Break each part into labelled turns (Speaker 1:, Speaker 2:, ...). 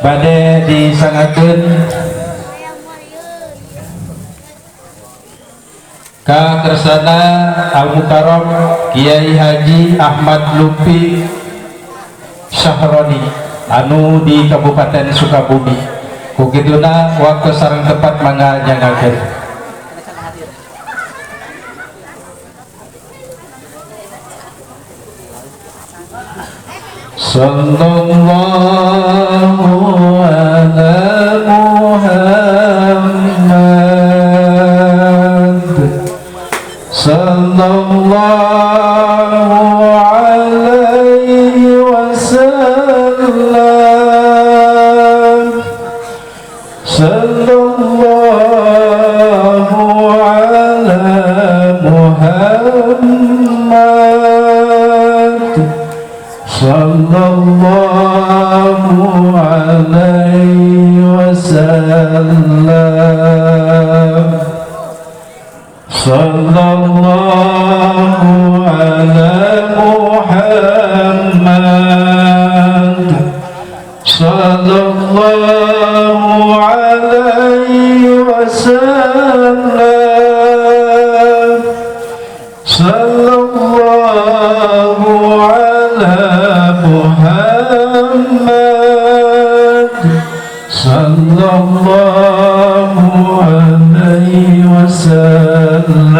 Speaker 1: Bade disangakeun ka kersana Al Mukarram Kiai Haji Ahmad Lupi Syahroni anu di Kabupaten Sukabumi. Ku kituna waktu sareng tepat mangga nyangakeun. Sallallahu ala Muhammad, sallallahu alaihi wasallam, sallallahu ala Muhammad, sallallahu alaihi wasallam, sallallahu ala Muhammad, sallallahu alaihi wasallam, sallallahu ala Muhammad, sallallahu alaihi wasallam.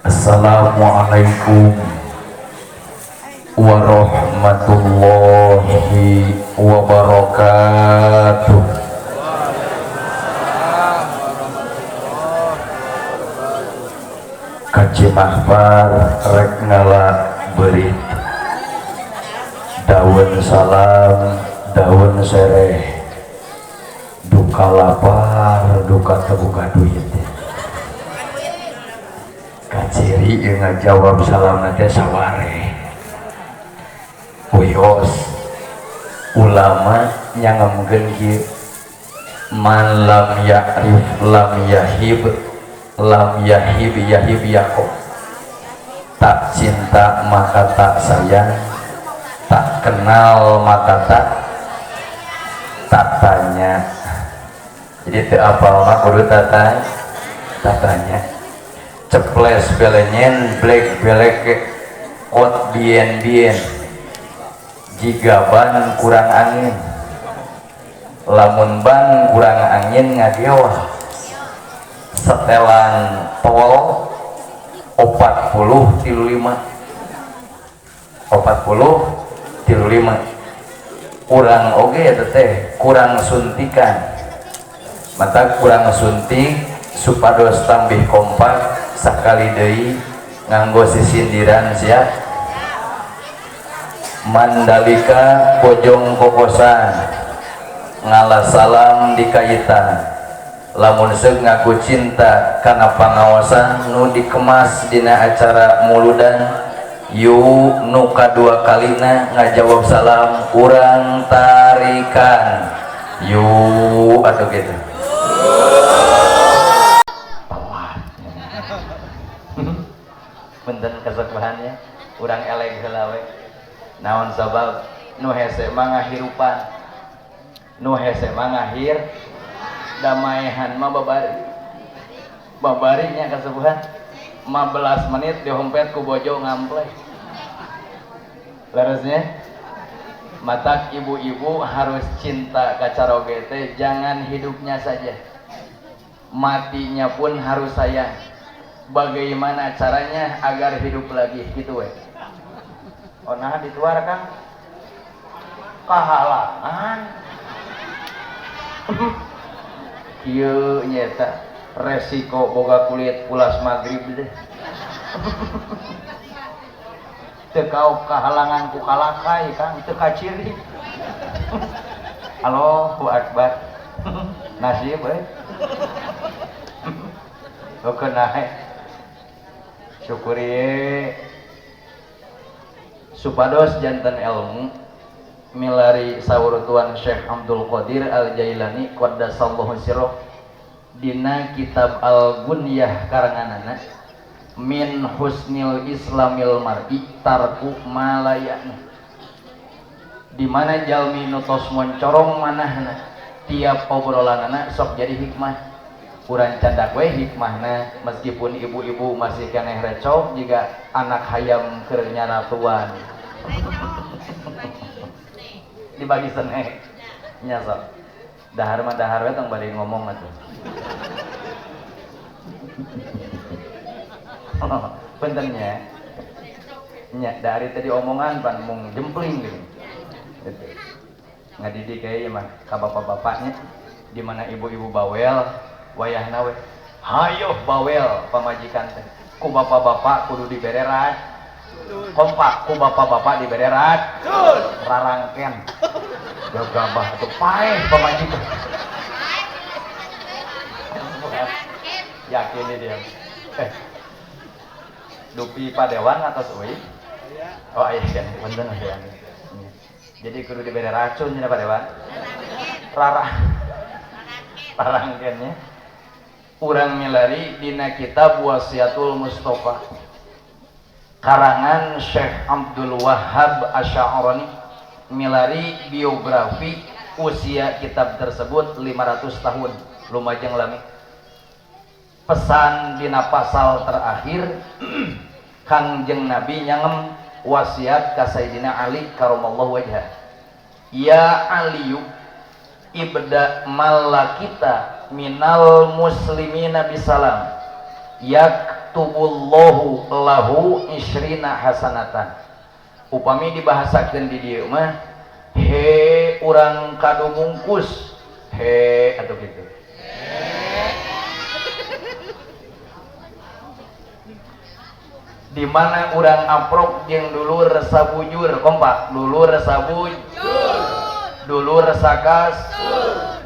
Speaker 2: Assalamualaikum warahmatullahi wabarakatuh. Kaji mahfar rek ngala beurit, daun salam daun sereh, duka lapar duka terbuka duit. Kaciri yang ngajawab salam nanti saware. Wios ulama yang ngemkeun kieu, man lam ya'rif lam yahib, lam yahib yahib yaqub. Tak cinta maka tak sayang, tak kenal maka tak tanya. Jadi teu apal mah kudu tak tanya. Ceples belenyen blek belek kot bien bien, jika ban kurang angin, lamun ban kurang angin ngageoh. Setelan tol 40 tilu 5, 40 tilu 5 kurang oge ya teh, kurang suntikan, mata kurang suntik supados tambih kompak. Sakali deui nganggo sisindiran siap. Mandalika bojong kokosan ngalah salam di kaitan, lamun seug ngaku cinta kana pangaosan nu dikemas dina acara muludan, yu nu kadua kalina ngajawab salam urang tarikan yu atau gitu. Benten kesepuhannya urang elek heula we. Naon sabab nu hese mah ngahirupan, nu hese mah ngahir damaehan mah babari babarinya kesepuhan 15 menit dihompet ku bojo ngampleh. Leresnya matak ibu-ibu harus cinta ka caroge teh, jangan hidupnya saja, matinya pun harus sayang. Bagaimana caranya agar hidup lagi gitu we. Oh nah dituar Kang kahalangan kieu nyeta resiko boga kulit pulas magrib teh. Teu kaop kahalangan ku kalakai Kang, teu kaciri. Allahu akbar. Nasib euy. Oke naik. Syukuri Supados janten ilmu milari saur Tuan Syekh Abdul Qadir Al-Jailani qaddasallahu sirrah dina kitab Al-Gunyah karanganana min husnil islamil mar'i tarku malayani, di mana jalmi nu tos moncorong manahna tiap obrolanana sok jadi hikmah. Urang candak we hikmahna meskipun ibu-ibu masih keneh recok jika anak hayam keur nyaratuan dibagi snack nya sok dahar mah dahar we tong bari ngomong atuh. Punten nya nya dari tadi omongan pan mung jempling gitu. Ngadidik ieu mah ka bapak-bapaknya di mana ibu-ibu bawel wayahna we hayoh bawel pamajikan teh ku bapak-bapak kudu dibererat kompak ku bapak-bapak dibererat rarangken gagabah atuh paeh pamajikan. Yakin dia dupi padewan atas euy. Oh iya kan punten ya. Jadi kudu dibere racun cenah padewan rarangkennya. Urang milari dina kitab Wasiatul Mustafa karangan Syekh Abdul Wahhab Asy-Sya'rani milari biografi usia kitab tersebut 500 tahun lumajang lami. Pesan dina pasal terakhir Kangjeng Nabi nyangem wasiat ka Sayyidina Ali karamallahu wajhah, ya Aliyu ibda malakita minal muslimina bisalam yaktubullahu lahu isrina hasanatan. Upami dibahasakeun di dieu mah he urang kadumungkus he atuh kitu. Di mana urang aprok jeung dulur sabujur kompak dulur sabujur dulur sakas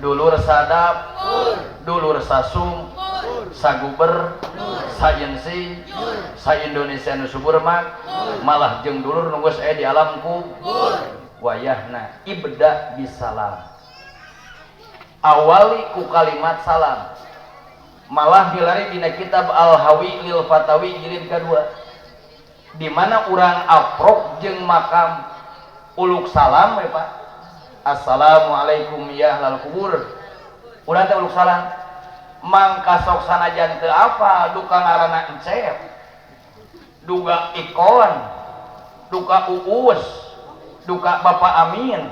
Speaker 2: dulur sadap dulur sasum saguber sayensi sa Indonesia nu subur mah malah jeung dulur nu geus aya di alam kubur. Wayahna ibda bisalam, awali ku kalimat salam. Malah milari dina kitab Al-Hawi lil Fatawi jilid kedua di mana urang aprok jeung makam uluk salam we Pak. Assalamualaikum ya ahlal kubur. Urang teh uluk salam. Mangka sok sanajan teu apa duka ngaranna Encep, duka Ikon, duka Uus, duka Bapak Amin,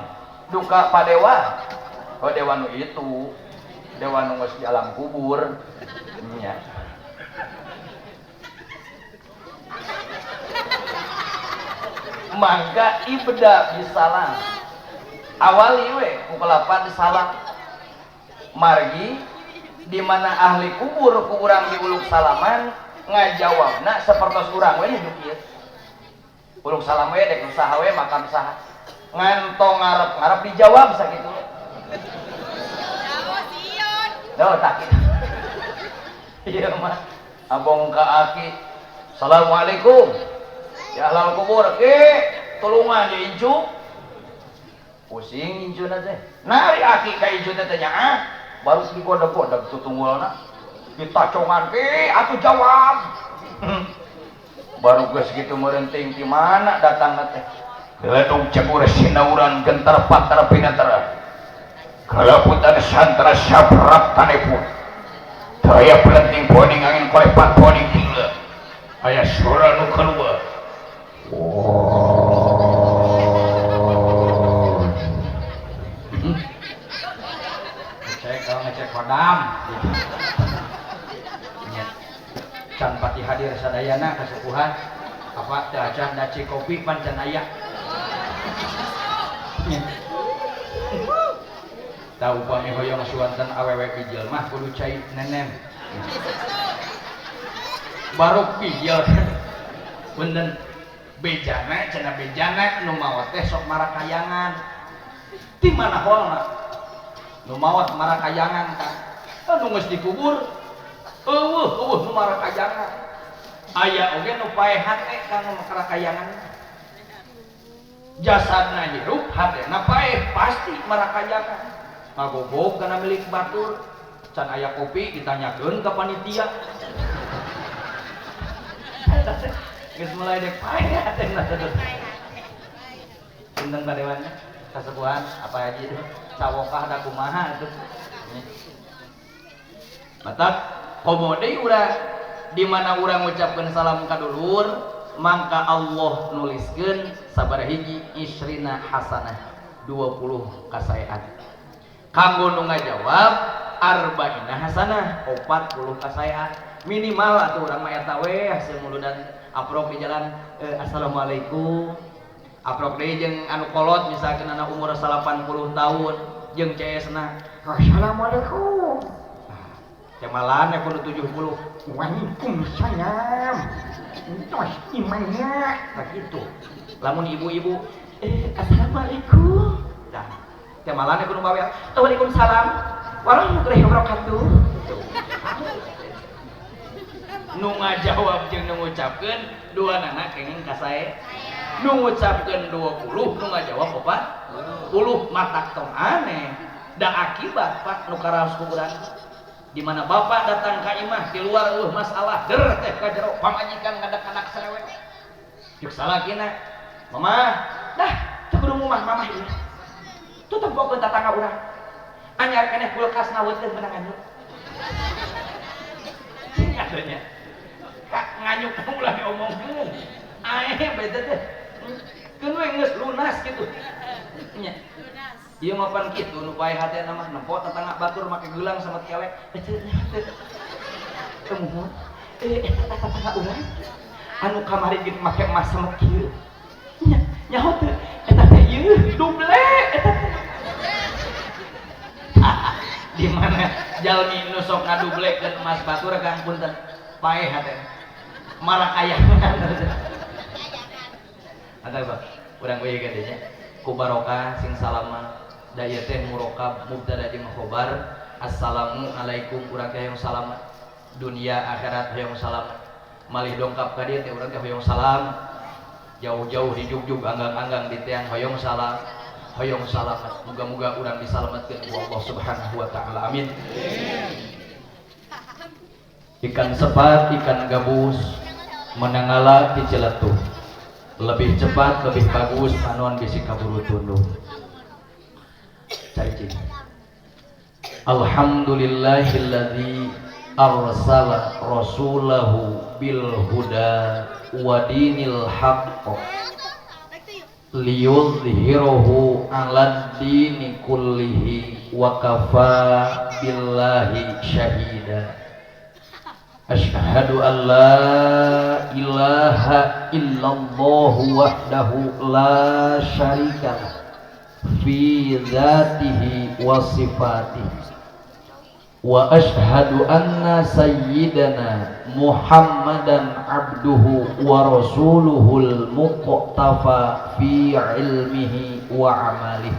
Speaker 2: duka Pak Dewa. Oh dewa nu itu, dewa nu geus di alam kubur. Nya. Mangka ibda bisalam. Awali we ku kelapan salam. Margi di mana ahli kubur ku urang diuluk salaman ngajawabna sapertos urang we nu kieu. Uluk salam we dek saha we makam saha. Ngantong ngarep-ngarep dijawab sakitu. Duh tak kitu. Ieu mah abong ka aki. Assalamualaikum. Ya ahlal kubur ki tulungan di incu. Pusing incuna teh. Nari aki ka incuna teh nya ah. Baru digodeg-godeg tutunggulna. Ditacongan ki atuh jawab. Baru geus kitu meureun ti mana datangna teh. Ledung cebur sinauran gentar patar pinatara. Kalaputan santara sabrap tanepun. Daya pelenting poning angin kolepat poning gila. Aya suara nu keluar.
Speaker 3: Ngecek kalau ngecek kodam. Can pati hadir sadayana kasepuhan. Apa teu acan daci kopi pan can aya. Tah upami hoyong suanten awewe bijil mah kudu cai nenem. Baruk bijil. Punten bejana cenah bejana nu maot teh sok marakayangan. Ti mana holna? Nu maot marakayangan tah. Anu geus dikubur eueuh eueuh nu marakayangan. Aya oge nu paeh hate ka nu marakayangan. Jasadna hirup, hatena paeh, pasti marakayangan. Ngagogog kana milik batur, can aya kopi ditanyakeun ka panitia. Geus mulai dek paeh hatena. Punten ka dewannya, kasepuhan apa haji itu, cawokah da kumaha itu. Matak komo deui urang di mana urang ngucapkeun salam ka dulur, mangka Allah nuliskeun sabaraha hiji isrina hasanah 20 kasaean. Kanggo nu ngajawab arba'ina hasanah 40 kasaean. Minimal atuh urang mah eta we hasil muludan aprok di jalan assalamualaikum. Aprok deui jeung anu kolot misalkan anak umur 80 tahun jeung CS-na assalamualaikum. Cemalan ya kudu 70. Waalaikumsalam. Tos imannya begitu. Lamun ibu-ibu assalamualaikum. Dah. Cemalan ya kudu bawel. Waalaikumsalam warahmatullahi wabarakatuh. Nu ngajawab jeung nu ngucapkeun duanana kenging kasae. Nu ngucapkeun 20, nu ngajawab 40 matak tong aneh. Da akibat Pak nu karaos ku urang. Di mana bapak datang ka imah di luar eueuh masalah der teh ka jero pamajikan ngadak-ngadak sarewek. Jeung salakina, "Mama, dah teu kudu ngumah mamah ieu. Tuh tempokeun tatangga urang. Anyar keneh kulkas ngaweuteun menang nganyuk." Cing adanya. Kak nganyuk ulah diomongkeun. Ae beda teh. Keun we geus lunas kitu. Nya. Ieu mah pan kitu nu pae hatena mah nempo tetangga batur make geulang sama kelek. Teu teu muhun. Eta tetangga urang anu kamari geus make emas sama kieu. Nya nyaho teu eta teh ieu duble eta teh. Di mana jalmi nu sok ngadublekeun emas batur Kang punten pae hatena. Marakayangan. Ada Pak, urang we gede nya. Ku barokah sing salama da ieu teh murokab mubtada jeung khobar. Assalamu alaikum urang teh hoyong salamat, dunia akhirat hoyong salamat. Malih dongkap ka dieu teh urang teh hoyong salam. Jauh-jauh di jugjug anggang-anggang di teang hoyong salam, hoyong salamat. Muga-muga urang disalametkeun ku Allah Subhanahu wa taala. Amin. Ikan sepat, ikan gabus menangala ti Ciletuh. Lebih cepat, lebih bagus, panon bisi kaburu tunduh. Cari cing. Alhamdulillahilladzi arsala rasulahu bil huda wa dinil haqq liyudhhirahu 'alad dini kullihi wa kafa billahi syahida. Asyhadu an la ilaha illallah wahdahu la syarikalah fi dzatihi wa sifatihi wa asyhadu anna sayyidana Muhammadan abduhu wa rasuluhul muqtafa fi ilmihi wa amalihi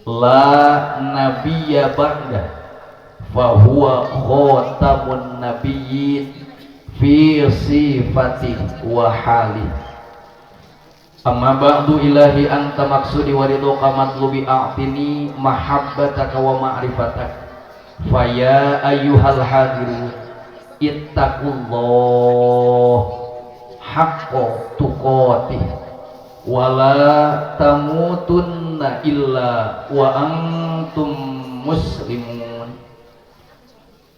Speaker 3: la nabiyya ba'da fahuwa khatamun nabiyyin fi sifatihi wa halihi. Amma ba'du ilahi anta maksudi wa ridhoka matlubi a'tini mahabbataka wa ma'rifatak. Fa ya ayyuhal hadirun ittaqullah haqqa tuqatih wa la tamutunna illa wa antum muslimun.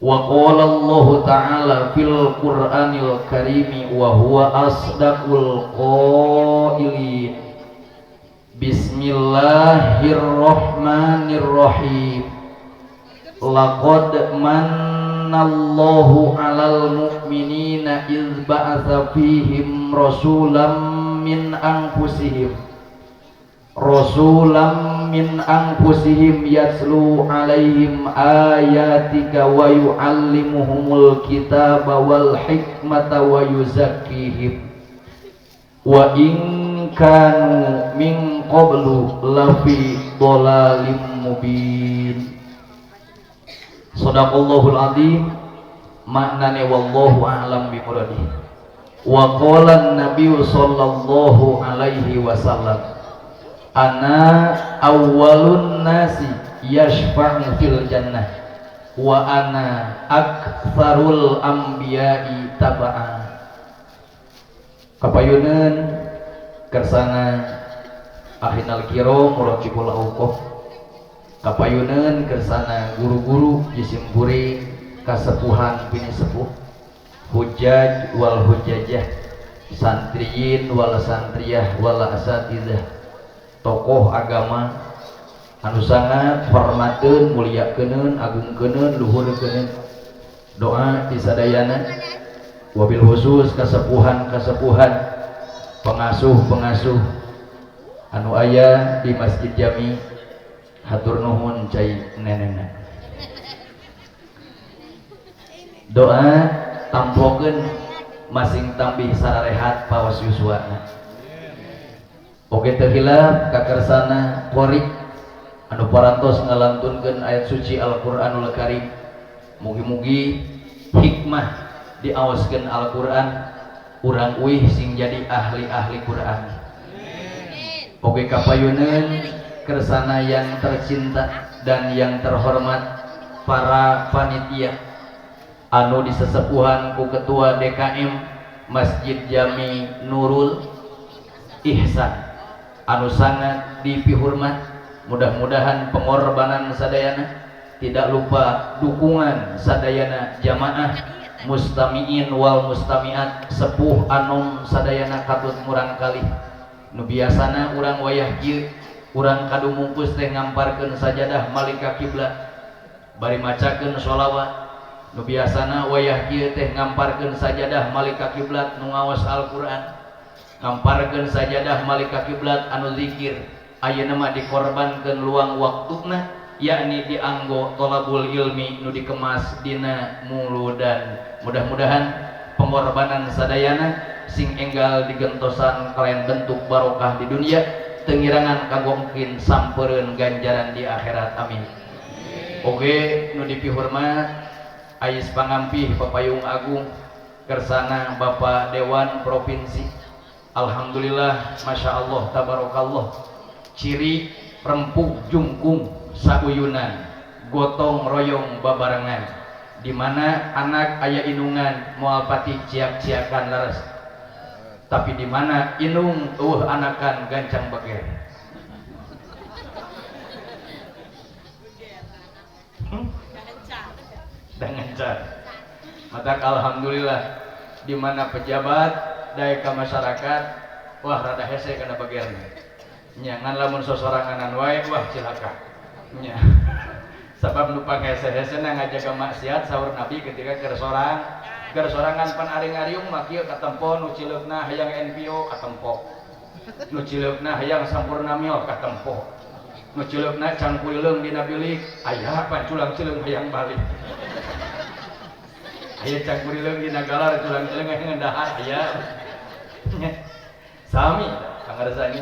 Speaker 3: Wa qala Allah ta'ala fil Qur'anil Karimi wa huwa asdaqul qailin. Bismillahirrahmanirrahim. Laqad mannallahu 'alal mu'minina iz ba'atsa fihim rasulan min anfusihim yatlu 'alaihim ayatika wa yu'allimuhumul kitaba wal hikmata wa yuzakkihim wa in kanu min qablu lafi dhalalim mubin. Shadaqallahul azim. Maknane wallahu a'lam bi muradih.
Speaker 2: Wa qala an-nabiy sallallahu alaihi wasallam ana awwalun nasi yashfa'u fil jannah wa ana aktsarul anbiya'i taba'a. Kapayuneun kersana akhinal kiram muraqibul auqaf, kapayuneun kersana guru-guru jisim kuring kasepuhan bini sepuh, hujaj wal hujajah, santriyin wal santriyah wal asatidzah, tokoh agama anu sangat hormateun, muliakeun, agungkeun, luhurkeun. Doa disadayana wabil khusus kasepuhan-kasepuhan, pengasuh-pengasuh anu aya di Masjid Jami, hatur nuhun cai nenena. Doa tampokeun masing tambih sararehat pawas yuswana. Oge teu hilap kakersana qori anu parantos ngalantunkeun ayat suci Al-Qur'anul Karim. Mugi-mugi hikmah diawaskeun Al-Qur'an, urang uih sing jadi ahli-ahli Qur'an. Oge kapayuneun kersana yang tercinta dan yang terhormat para panitia anu disesepuhan ku Ketua DKM Masjid Jami Nurul Ihsan anu sangat dipihormat. Mudah-mudahan pengorbanan sadayana tidak lupa dukungan sadayana jamaah mustamiin wal mustamiat sepuh anom sadayana katut murang kali. Nu biasana urang wayah kieu urang kadumungkus teh ngamparkeun sajadah malika kiblat bari macakeun sholawat. Nu biasana wayah kieu teh ngamparkeun sajadah malika kiblat nu ngaos Al-Qur'an, ngamparkeun sajadah malika kiblat anu zikir. Ayeuna mah dikorbankeun luang waktuna, yakni dianggo tolabul ilmi nu dikemas dina muludan. Mudah-mudahan pengorbanan sadayana sing enggal digentosan kalayan bentuk barokah di dunia, tengirangan kanggo mungkin sampereun ganjaran di akhirat, amin. Oge nu dipihormat ais pangampih Papayung Agung kersana Bapak Dewan Provinsi. Alhamdulillah, masya Allah, tabarakallah, ciri rempug jungkung sauyunan gotong royong babarengan, di mana anak aya inungan moal pati ciak-ciakan leres, tapi di mana inung eueuh anakan gancang beger. Dangancar. Matak alhamdulillah di mana pejabat daek ka masyarakat wah rada hese kana begerna. Nya ngan lamun sosoranganan wae wah cilaka. Nya. Sabab nu panghese-hesena ngajaga maksiat saur Nabi ketika keur sorang, keur sorangan pan aring-ariung mah kieu katempo nu cileukna hayang NPO katempo. Nu cileukna hayang sampurna mio katempo. Nu cileukna cangkulileung dina bilik aya pan culang cileung hayang balik. Aya cangkulileung dina galar culang cileung hayang dahar aya. Sami pangarsa.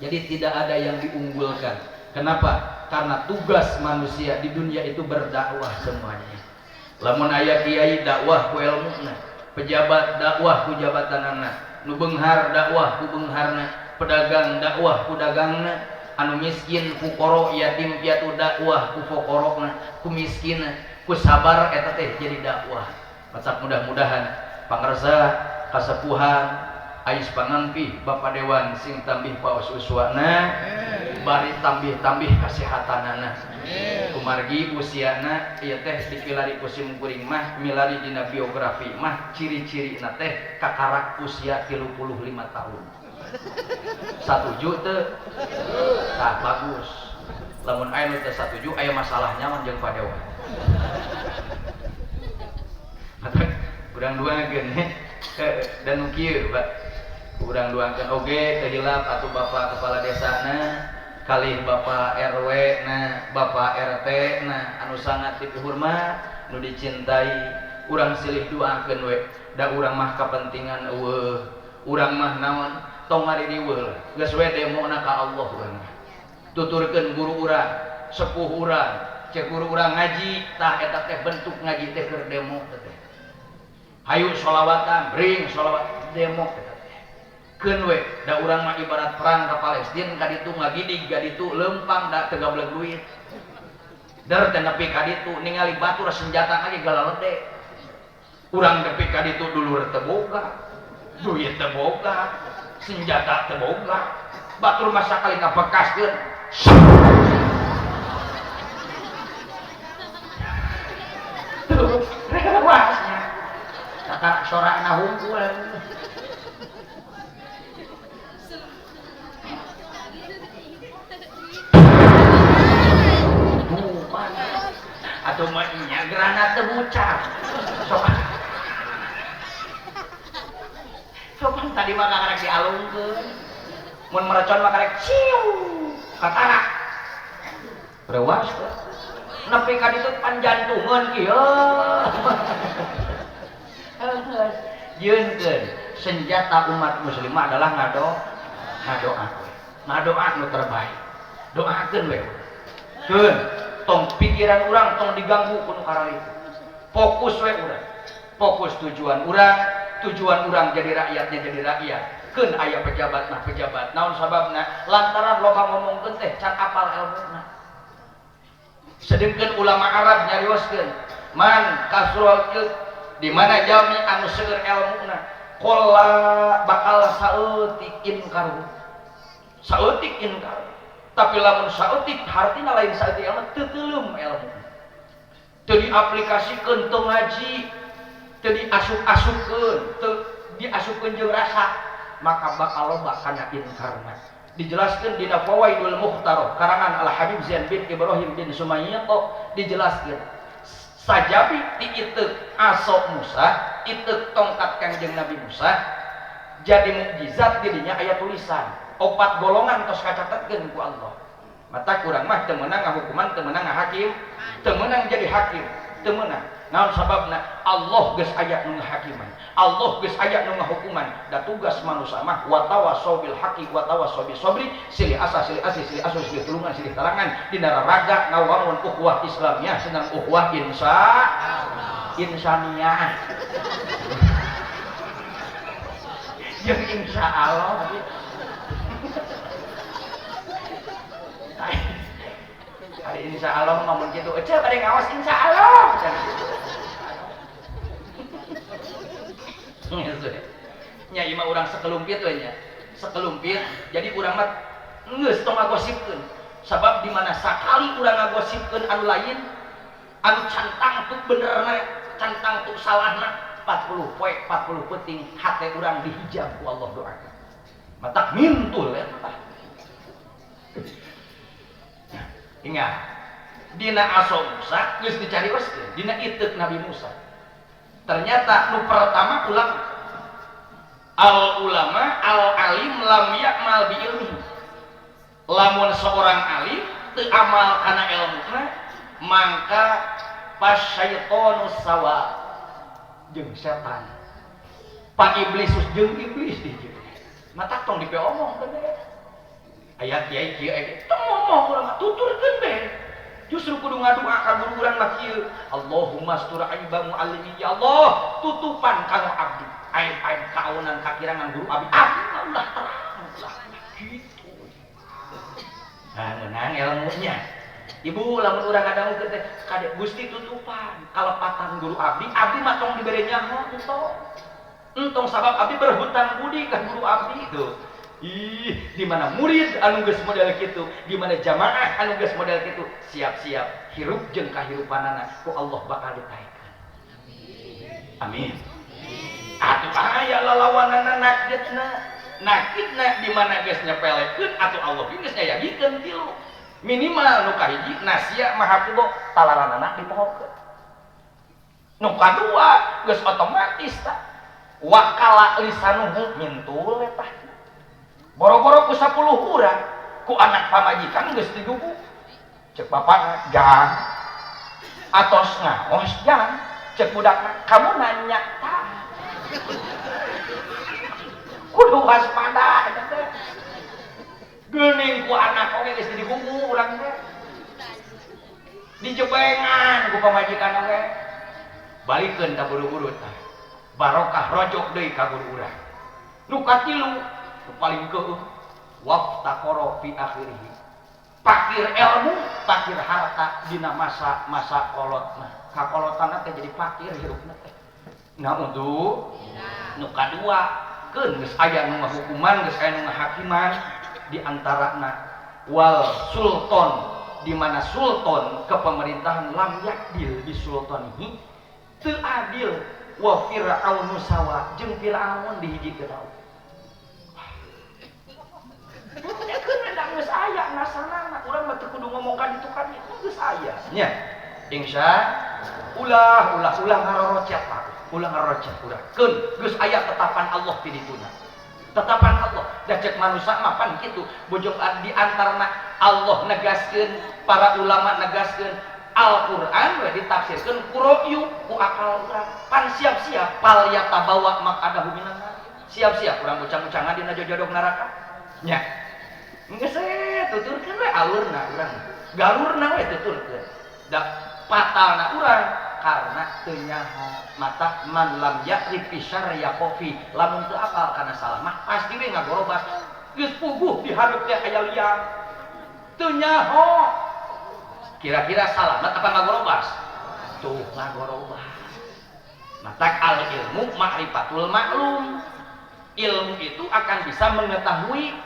Speaker 2: Jadi tidak ada yang diunggulkan. Kenapa? Karena tugas manusia di dunia itu berdakwah semuanya. Lamun aya kiai dakwah ku elmuna, pejabat dakwah ku jabatanana, nu beunghar dakwah ku beungharna, pedagang dakwah ku dagangna, anu miskin fukoro yatim piatu dakwah ku fokorona, ku miskinna, ku sabar eta teh jadi dakwah. Matak mudah-mudahan pangersa kasepuhan ais pangampih Bapak Dewan sing tambih paos uswana, bari tambih-tambih kasehatanana. Kumargi usiana ieu teh dipilari ku sim kuring mah milari dina biografi mah ciri-cirina teh kakarak usia 35 tahun. Satuju teu? Tah bagus. Lamun aya nu teu satuju aya masalahnya mah jeung Pak Dewan. Matak urang duakeun dan nu kieu Pak. Urang duakeun oge teu hilap atuh Bapak Kepala Desana kalih Bapak RW na Bapak RT na anu sangat dipihormat nu dicintai. Urang silih duakeun we da urang mah kapentingan eueuh, urang mah naon tong ngaririweuh geus we demona ka Allah urang mah. Tuturkeun guru urang, sepuh urang, cek guru urang ngaji tah eta teh bentuk ngaji teh keur demo teh. Hayu sholawatan, ring sholawat.
Speaker 3: Demo eta teh. Keun we da urang mah ibarat perang ka Palestina ka ditu ngagidig ka ditu leumpang da teu gableg duit. Der teh nepi ka ditu ningali batur senjata lagi galalede. Urang nepi ka ditu dulur teu boga, duit teu boga, senjata teu boga. Batur mah sakali ngabekaskeun. Tuh, rewasnya. Kata sorakna hungkul. Atau mah nya granat teu bucar. Sopan tadi mah karek dialungkeun. Mun mercon mah karek ciu katarak. Rewas teh. Nepi ka ditu panjantungeun kieu. Jieunkeun senjata umat muslim adalah ngadoa. Ngadoa nu terbaik. Doakeun we. Keun tong pikiran urang tong diganggu ku nu kararitu. Fokus we urang. Fokus tujuan urang jadi rakyatnya jadi rakyat. Keun aya pejabat mah pejabat. Naon sababna? Lantaran loba ngomongkeun teh can apal elmuna. Sedengkeun ulama Arab nyarioskeun, man kasrul ilm di mana jalmi anu seueur elmuna, qalla bakal saeutik inkaru. Saeutik inkar. Tapi lamun saeutik hartina lain saeutik ilmu teu teuleum ilmu. Teu diaplikasikeun teu ngaji, teu diasup-asupkeun, teu diasupkeun jeung rasa, maka bakal loba kana inkarna. Dijelaskeun dina Fawaidul Mukhtarah karangan Al Habib Zain bin Ibrahim bin Sumayyah dijelaskeun sajabi ti iteuk aso Musa, iteuk tongkat Kangjeng Nabi Musa jadi mukjizat didinya aya tulisan opat golongan tos kacatetkeun ku Allah. Mata kurang mah teu meunang ngahukuman, teu meunang ngahakim, teu meunang jadi hakim, teu meunang. Naon sababna? Allah geus aya nu ngahakiman, Allah geus aya nu ngahukuman. Da tugas manusia mah wa tawassaw bil haqqi wa tawassaw bis sabri, silih asa silih asih silih asuh silih tulungan silih talangan dina raraga ngawangun ukhuwah Islamiyah senang ukhuwah insaniyah. Jeung insyaallah. Hari insya Allah ngomong gitu, ece pada ngawas insya Allah. Nya imah urang sekelumpit we nya, sekelumpit. Jadi urang mah geus tong ngagosipkeun. Sabab di mana sakali urang ngagosipkeun anu lain, anu cantang tuh benerna, cantang tuh salahna, 40 poe, 40 peuting hate urang dihijab ku Allah doakan. Matak mintul eta. Ingat, dina aso Musa geus dicarioskeun, dina iteuk Nabi Musa. Ternyata nu pertama ulama. Al ulama al alim lam ya'mal bi ilmihi. Lamun seorang alim teu amal kana elmuna, mangka pasyaitonu sawa jeung setan. Pa iblisus jeung iblis di mata tong dipeomong teh. Aya kiai kieu tong ngomong urang mah tuturkeun be. Justru kudu ngadua ka guru urang mah kieu. Allahumma astur aiba muallimi, ya Allah, tutupan kanu abdi. Aib-aib kaonan kakirangan guru abdi. Abdi mah ulah terang ulah kitu. Nah, ngeunang ilmunya. Ibu lamun urang ngadangukeun teh kade Gusti tutupan kalepatan guru abdi, abdi mah tong dibere nyaho entong. Entong sabab abdi berhutang budi ka guru abdi tuh. Ih, di mana murid anu geus model kitu, di mana jamaah anu geus model kitu, siap-siap hirup jeung kahirupanana ku Allah bakal ditaekeun. Amin. Atuh aya lalawanana nakitna. Nakitna di mana geus nyepelekeun atuh Allah geus nyayagikeun tilu. Minimal nu kahiji nasia maha kudo talaranana dipohokeun. Nu kadua geus otomatis tah. Wakala lisanuhu mintul eta. Boro-boro ku 10 urang, ku anak pamajikan geus digugu. Cek bapakna, "Jang." Atos ngaos, "Jang." Cek budakna, "Kamu nanya tah." Kudu waspada eta teh. Geuning ku anak oge geus digugu urang teh. Dijebengan ku pamajikan oge. Balikeun ka buru-buru tah. Barokah rojok deui ka guru urang. Nu katilu nu paling keueuh waftaqara fi akhirih. Pakir ilmu, pakir harta dina masa-masa kolotna. Kakolotanna teh jadi pakir hirupna teh. Nah untuk nu kadua keun geus aya nu ngahukuman, geus aya nu ngahakiman di antarana wal sultan, di mana sultan kepemerintahan lam yakdil bi sultanihi teu adil wa fir'aunu sawa jeung Fir'aun dihijikeun. Keun da geus aya nasanana urang mah teu kudu ngomong ka ditu ka ditu geus aya nya. Insya ulah ulah ulah ngarorocet lah, ulah ngarorocet urang. Keun geus aya tetapan Allah ti dituna. Tetapan Allah da cek manusia mah pan kitu bojong di antarana Allah negaskeun, para ulama negaskeun Al-Qur'an we ditafsirkeun ku ra'yu ku akal urang. Pan siap-siap pal yatabawa maq'adahu minan nar. Siap-siap urang ucang-ucangan dina jojodog neraka. Nya. Geus tuturkeun we alurna urang. Galurna we tuturkeun. Da patalna urang karena teu nyaho mata man lam ya'rif fi syarya kofi lamun teu apal kana salah mah pasti we ngagorobas. Geus puguh di hareup teh aya liang. Teu nyaho. Kira-kira salamat apa ngagorobas? Tuh ngagorobas. Matak al ilmu ma'rifatul maklum. Ilmu itu akan bisa mengetahui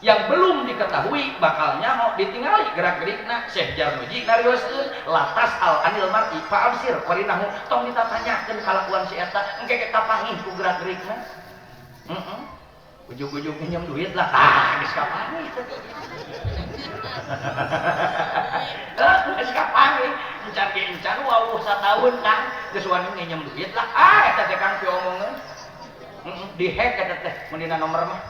Speaker 3: yang belum diketahui, bakal nyaho ditingali gerak-gerikna. Syekh Jarmuji narioskeun latas al anil mar'i fa absir qarinahu, tong ditatanyakeun kalakuan si eta engke ge kapangih ku gerak-gerikna. Heeh. Ujug-ujug minjem duit lah, tah geus kapangih. Geus kapangih, encan ge encan wawuh sataun kang geus wani nginjem duit lah. Ah eta teh kang piomongeun. Heeh, dihack eta teh mun dina nomor mah.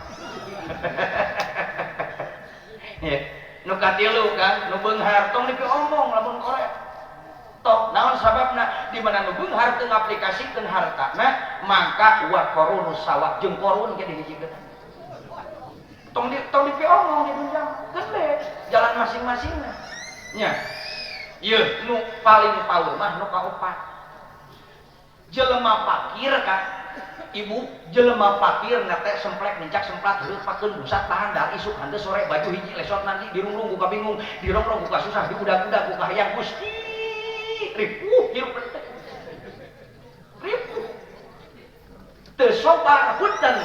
Speaker 3: Ya, nu katilu kan, nu beunghar tong dipiomong lamun korek. Tong naon sababna di mana nu beunghar teu ngaplikasikeun hartana, maka wa qarunu sawah jeung korun ge dihijikeun. Tong di tong dipiomong di dunya, geus jalan masing-masingna. Nya. Ieu nu paling paur mah nu kaopat. Jelema pakir kan, ibu jelema pakir nate semplek nincak semplat heueuh pakeun busat tahan dahar isuk henteu sore baju hiji lesot nanti dirungrung ku kabingung dirongrong ku kasusah diudag-udag ku kahayang Gusti ripuh hirup teh ripuh teu sobar punten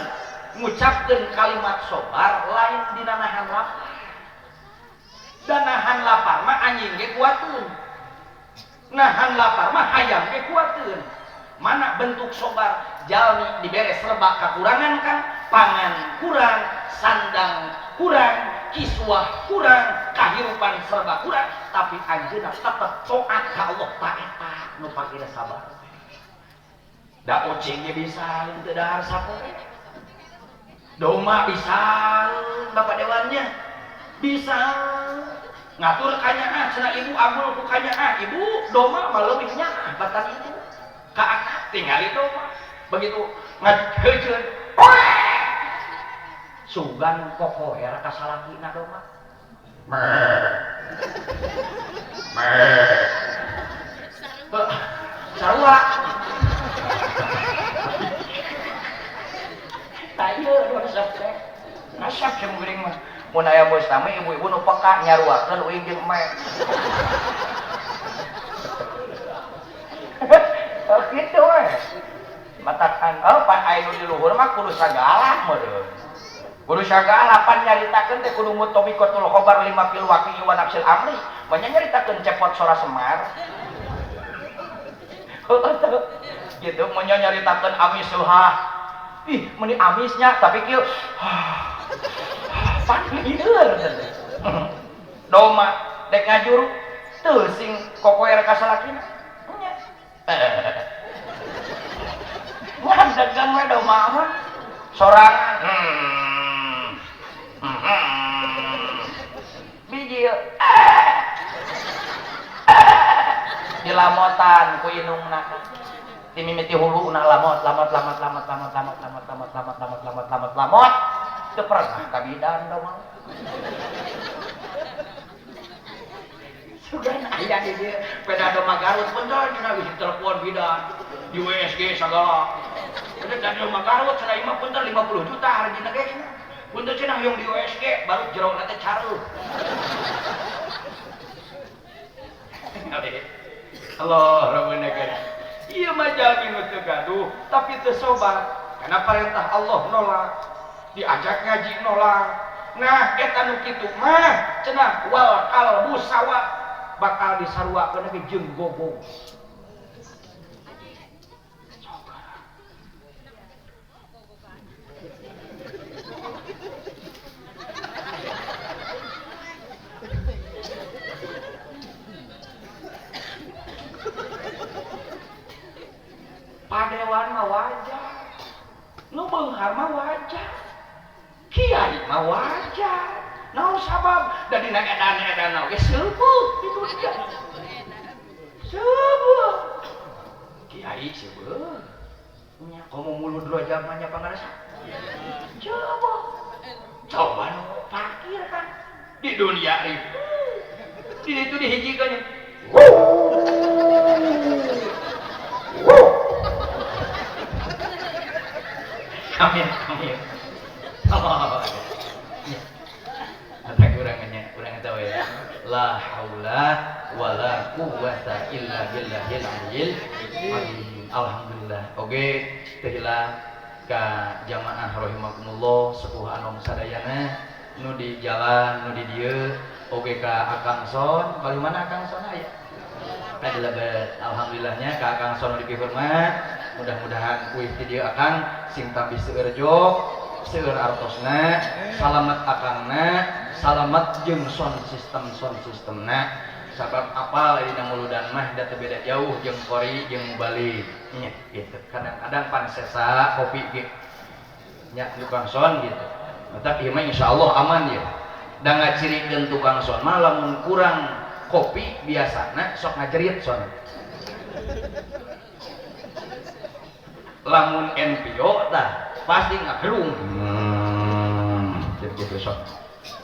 Speaker 3: ngucapkeun kalimat sobar lain dina nahan lapar da nahan lapar mah anjing ge kuateun nahan lapar mah hayam ge kuateun. Mana bentuk sobar? Jalmi dibere serba kekurangan kan, pangan kurang, sandang kurang, kiswah kurang, kahirupan serba kurang, tapi anjeunna tetep taat ka Allah ta eta nu pakira sabar. Da ucing ge bisa teu dahar sapoe. Doma bisa bapak dewannya bisa ngatur kanyaah cenah ibu amul ku kanyaah ibu doma mah leuwih nyaah batan ibu. Ka anak tinggali doma begitu ngajeun sugan kokoher ka salakina doma sarua tah ieu nu resep teh resep jeung geuring mah mun aya mustami ibu-ibu nu peka nyaruakeun uing jeung emek. Oh gitu we. Matakan oh pan aya nu di luhur mah kudu sagala meureun. Kudu sagala pan nyaritakeun teh kudu mutabaqatul khabar lima fil waqi'i wa nafsil amri. Banyak nyaritakeun cepot sora Semar. Gitu mun nyaritakeun amis luhah. Ih, meuni amisnya tapi kieu pan lieur. Doma dek ngajuru teu sing kokoer ka salakina. Wah, dagang we doma mah sorangan. Bijil. Dilamotan ku inungna. Ti mimiti huluna lamot lamot lamot lamot lamot lamot lamot lamot lamot lamot lamot lamot lamot. Teu pernah ka bidan doma. Sugan aya di dieu peda doma Garut pun cenah geus telepon bidan di WSG sagala. Udah dari rumah Garut cenah imah punten 50 juta hargina ge cenah. Punten cenah hoyong di USG baru jerona teh careuh. Allah Rabbana karim. Ieu mah jalmi nu teu gaduh tapi teu sobar karena perintah Allah nolak. Diajak ngaji nolak. Nah eta nu kitu mah cenah wal qalbu sawa bakal disaruakeun ge jeung gogog. Padewan mah wajar, nu beunghar mah wajar, kiai mah wajar. Naon sabab? Da dina edan-edan oge seueuh itu dia. Seueuh. Kiai seueuh. Nya komo mulut rojak mah nya pangarasa. Coba. Coba nu parkir kan di dunia ribu. Di ditu dihijikeun. Amin, amin. Allah. Ada kurangannya, kurang tahu ya. La haula wala quwwata illa billahil aliyyil azim. Alhamdulillah. Oke, teu hilap ka jamaah rahimakumullah sepuh anom sadayana nu di jalan, nu di dieu, oge ka Akang Son. Bali mana Akang Son aya? Tadi lebet. Alhamdulillahnya ka Akang Son nu dipihormat. Mudah-mudahan kuih ti dieu akang sing tambih seueur jok, seueur artosna, salamet akangna, salamet jeung sound system sound systemna. Sabab apal dina muludan mah da teu beda jauh jeung kori jeung mubalik. Nya gitu. Kadang-kadang pan sesa kopi ge nya tukang sound gitu. Matak ieu mah insyaallah aman ya. Da ngacirikeun tukang sound mah lamun kurang kopi biasana sok ngajerit sound. Lamun NPO tah pasti ngagerung. Gitu sok.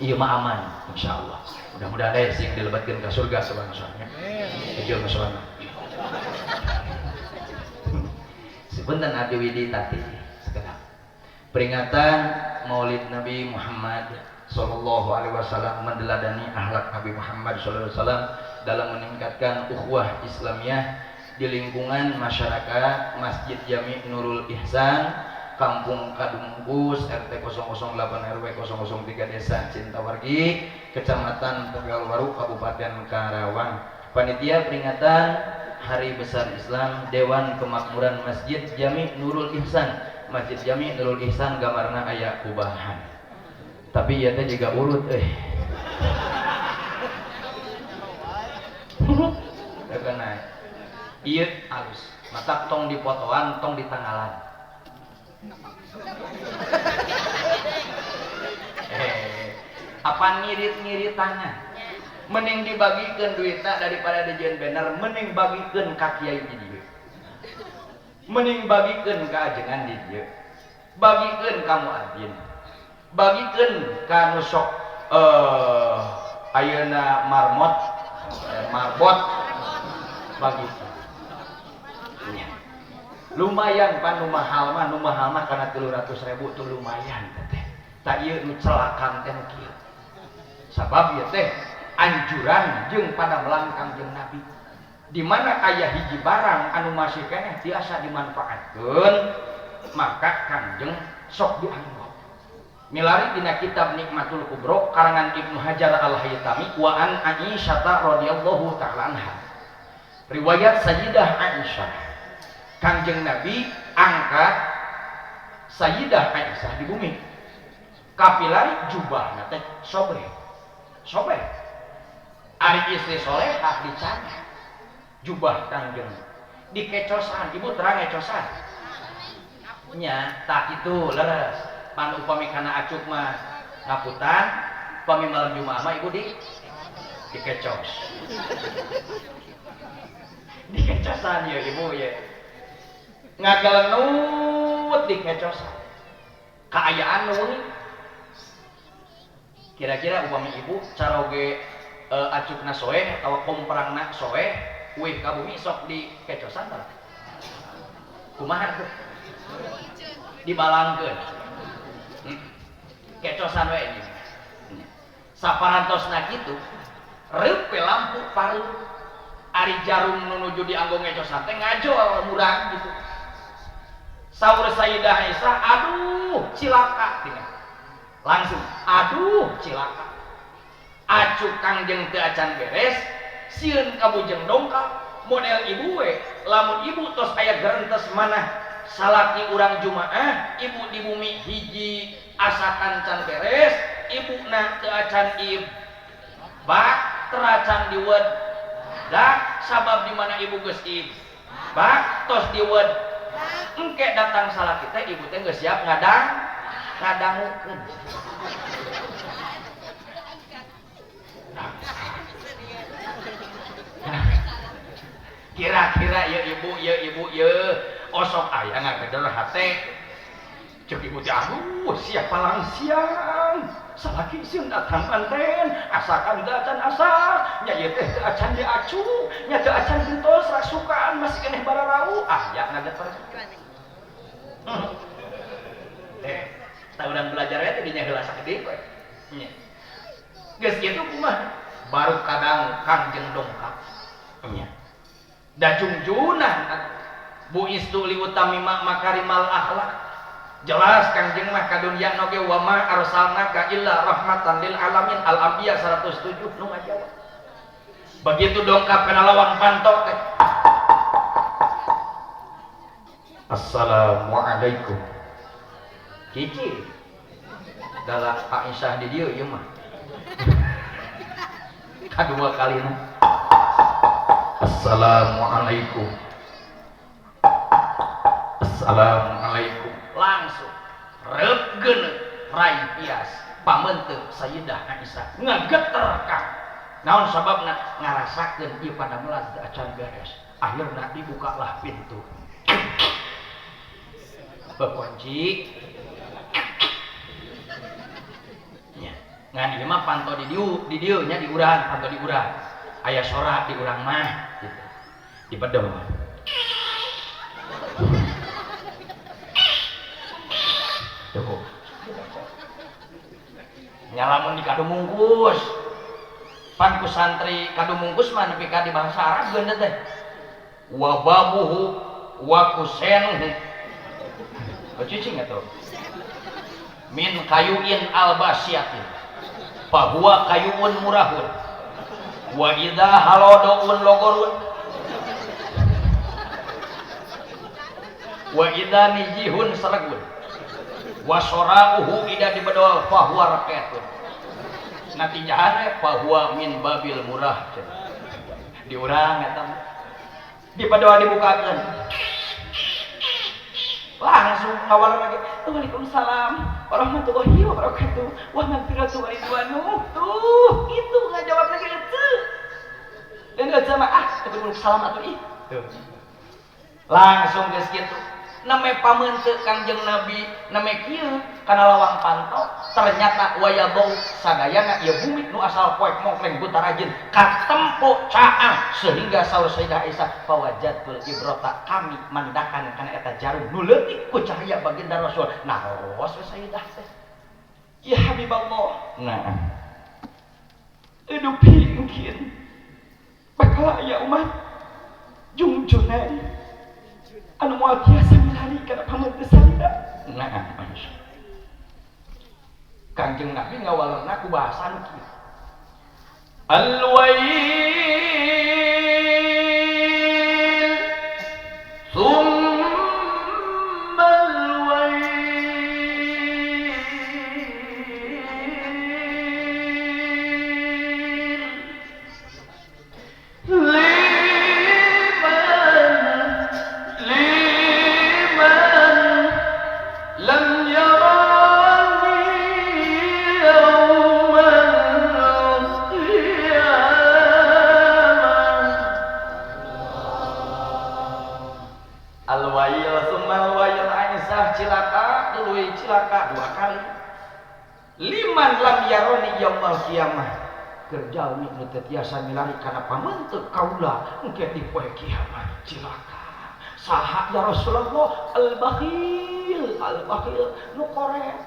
Speaker 3: Ieu mah aman insyaallah. Mudah-mudahan deh sing dilebetkeun ka surga sabangsana. Amin. Masalahna. Sebentar Abdi Widi tadi sekedap. Peringatan Maulid Nabi Muhammad sallallahu alaihi wasallam mendeladani akhlak Nabi Muhammad sallallahu alaihi wasallam dalam meningkatkan ukhuwah Islamiyah di lingkungan masyarakat Masjid Jami Nurul Ihsan, Kampung Kadungkus, RT 008 RW 003 Desa Cintawargi, Kecamatan Tegalwaru, Kabupaten Karawang. Panitia peringatan Hari Besar Islam Dewan Kemakmuran Masjid Jami Nurul Ihsan. Masjid Jami Nurul Ihsan gambarna aya kubahan. Tapi ieu teh jiga urut euy. Kana ieu alus, matak tong dipotoan, tong ditanggalan. Apa ngirit-ngirit tanah? Mending dibagikeun duitna daripada dijieun banner, mending bagikeun ka kiai di dieu. Mending bagikeun ka ajengan di dieu. Bagikeun ka muadzin. Bagikeun ka nu sok ayeuna marmot, marbot bagikeun. Lumayan pan nu mahal mah kana 300.000 tuh lumayan teh. Tak ieu nu celakan teh nu kieu. Sabab ieu teh anjuran jeung padamelan Kangjeng Nabi. Di mana aya hiji barang anu masih keneh tiasa dimanfaatkeun, maka Kangjeng sok dianggo. Milari dina kitab Nikmatul Kubro karangan Ibnu Hajar Al-Haytami wa an Aisyah radhiyallahu ta'ala anha. Riwayat Sayyidah Aisyah, Kangjeng Nabi angkat Sayyidah Aisyah di bumi. Kapilari jubahna teh sobeh. Sobeh. Ari istri solehah dicandak jubah Kangjeng. Dikecosan, ibu terang ngecosan. Nya tak itu leres. Pan upami kana acuk mah ngaputan, upami malam Jumat mah ibu di dikecos. Dikecosan ya ibu ya. Ngagalenut dikecosan. Kaayaan nu kira-kira upami ibu caroge acukna soeh atau komprangna soeh uih ka bumi sok dikecosan tah. Kumaha tuh? Dibalangkeun. Kecosan we ini. Saparantosna kitu, reup we lampu pareum. Ari jarum nu nuju dianggo ngecosan teh ngajol murag gitu. Saur Sayyidah Aisyah, aduh cilaka tinggal. Langsung, aduh cilaka. Acu Kangjeng teu acan beres, sieun ka bujeng dongkap, model ibu we, lamun ibu tos aya gerentes manah salaki urang jumaah, ibu di bumi hiji asakan can beres, ibuna teu acan ib bak teracan diwed dak sabab di mana ibu geus ib bak tos diwed engke datang salaki teh ibu teh geus siap ngadangukeun. Kira-kira ya ibu ya osok aya ngagedor hate cek ibu teh aduh siapa langsiang salaki sieun datang manten asakan teu acan asak nya ieu teh teu acan diacu nya teu acan gentos rasukan masih keneh bararau ah ya ngagedor tah urang belajar teh dinya heula sakedik we nya geus kitu kumaha baru kadang Kangjeng dongkap nya da jungjunan bu istu li utamima makarimal akhlak jelas Kangjeng mah ka dunya oge wa ma arsalnaka illa rahmatan lil alamin al anbiya 107 nu ngajawab begitu dongkap kana lawang pantok teh assalamualaikum cici dalah Aisyah di dieu ieu mah kadua kalina assalamualaikum assalamualaikum langsung reupgeun rai pias pamenteuk Sayyidah Aisyah ngageter kang naon sababna ngarasakeun ieu padamelan teu acan beres akhirna dibukalah pintu bekunci nya ngan ieu mah panto di dieu nya di urang panto di urang aya sora di urang mah gitu di bedol cukup nyalamun di kadumungkus pan ku santri kadumungkus mah nepi ka di bangsa Arab geun teh wa babuhu wa kusenuhu cicing atuh min kayuin albasiatin fahuwa kayuun murahun wa idza halodoun logorun wa idza nijihun saragun wa sorauhu ida dibedol fahuwa raketun natijahna fahuwa min babil murah di urang eta dibedol dibukakeun langsung ngawal lagi waalaikumsalam warahmatullahi wabarakatuh wa magfiratu wa ridwanu tuh itu ngajawab lagi itu dan enggak sama ah tapi salam atuh ih tuh langsung geus kitu name pamenteuk Kangjeng Nabi name kieu kana lawang panto ternyata wayabau sadayana ieu bumi nu asal poek mongkleng buta rajin katempo caang sehingga saur Sayyidah Aisyah fawajatul ibrata kami mandakan kana eta jarum nu leutik ku cahaya baginda Rasul nah ros we Sayyidah teh ya Habiballah nah edupi engkin bakal aya umat jungjunan anu moal tiasa milari kana pamenteuk salira nah Kangjeng Nabi ngawalerna ku bahasa nu kieu al-wail summa al-wail liman lam yarani yawmal qiyamah al-wail summa al-wail Aisyah cilaka tuluy cilaka dua kali liman lam yarani yaumal qiyamah keur jalmi nu teu tiasa milari kana pamenteuk kaula engke di poe kiamat cilaka saha ya Rasulullah al-bakhil Bakhil al bakhil nu koret.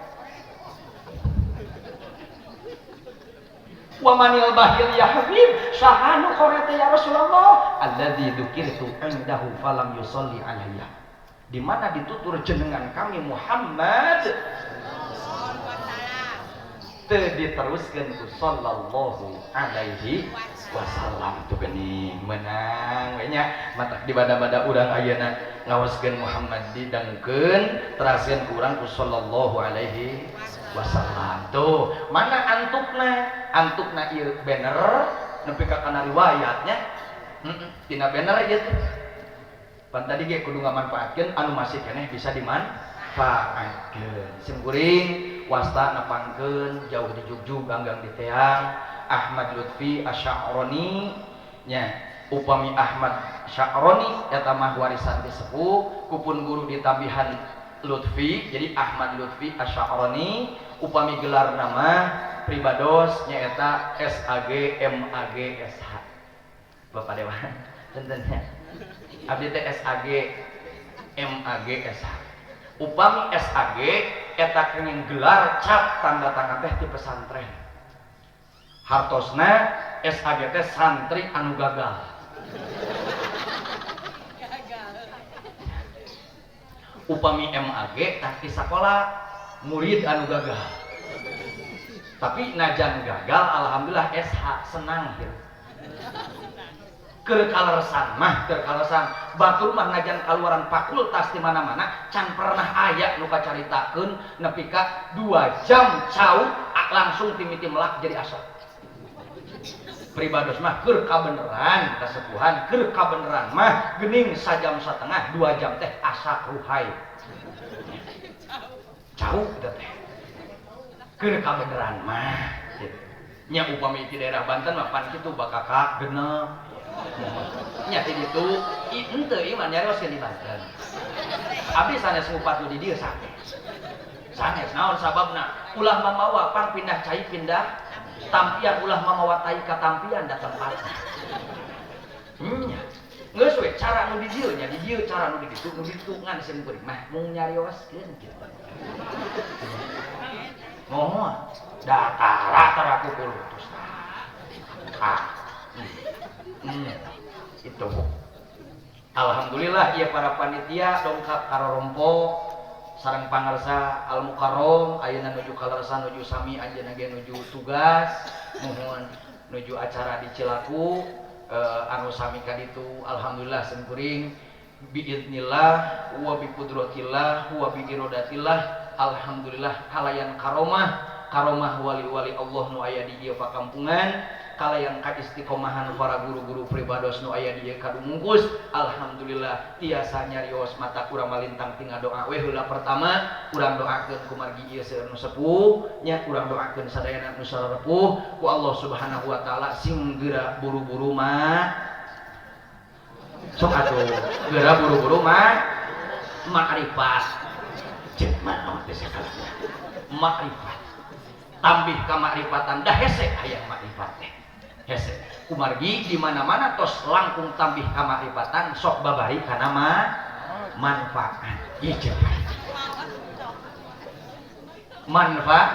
Speaker 3: Wa manil bakhil ya habib saha nu koret ya Rasulullah alladzi dzukirtu indahu falam yusalli alayya. Di mana ditutur jenengan kami Muhammad teu diteruskeun ku sallallahu alaihi wasallam tuh geuning menang we nya matak di bada-bada urang ayeuna ngaoskeun Muhammad didangkeun teraskeun ku urang ku sallallahu alaihi wasallam tuh mana antukna antukna ieu banner nepi ka kana riwayatnya tina banner ieu teh pan tadi ge kudu ngamanfaatkeun anu masih keneh bisa dimanfaatkeun simkuring wasta nepangkeun jauh di jugjug ganggang di teang Ahmad Lutfi Asy'aroni nya upami Ahmad Sya'roni eta mah warisan ti sepuh kupun guru ditambihan Lutfi jadi Ahmad Lutfi Asy'aroni upami gelar nama pribados nyaeta SAG MAG SH Bapak Dewan tentunya abdi teh SAG MAG SH upami SAG eta kenging gelar cap tanda tangan teh ti pesantren hartosna SAG teh santri anu gagal upami MAG tah ti sakola murid anu gagal tapi najan gagal alhamdulillah SH senang gitu keur kaleresan mah keur kaleresan batur mah najan kaluaran fakultas di mana-mana can pernah aya nu kacaritakeun nepi ka 2 jam cau langsung timiti melak jadi asap pribados mah keur kabeneran kasepuhan keur kabeneran mah geuning sajam satengah 2 jam teh asak ruhai cau eta teh keur kabeneran mah gitu. Nya upami di daerah Banten mah pan kitu bakakak genep nya ti ditu henteu ieu mah nyarioskeun di Banten abdi sanes ngupat di dieu sanes sanes naon sababna ulah mamawa pang pindah cai pindah tampian ulah mamawa tai ka tampian da tempatna nya geus we cara nu di dieu nya di dieu cara nu di ditu nu di ditu ngan sim kuring mah mung nyarioskeun kitu moho da tara tara kukulutus ah itu alhamdulillah ya para panitia dongkap karorompo sareng pangarsa Al Mukarrom ayeuna nuju kalersan nuju sami anjeunna ge nuju tugas muhun nuju acara di Cilaku anu sami ka ditu alhamdulillah simkuring biiznillah wa biqudratillah wa biiradatillah alhamdulillah kalayan karomah karomah wali-wali Allah nu aya di ieu pakampungan kalayan kaistiqomahan para guru-guru pribados nu aya di ieu kadumungkus alhamdulillah tiasa nyarios mata urang malintang tinggal doa we heula pertama urang doakeun kumargi ieu seueur nu sepuh nya urang doakeun sadayana nu sarepuh ku Allah Subhanahu wa taala sing geura buru-buru mah sok atuh geura buru-buru mah makrifat ceuk mah teh sakalana makrifat tambih ka makrifatan dah hese hayang makrifat teh hese kumargi di mana-mana tos langkung tambih ka makrifatan sok babari kana mah manfaat ieu manfaat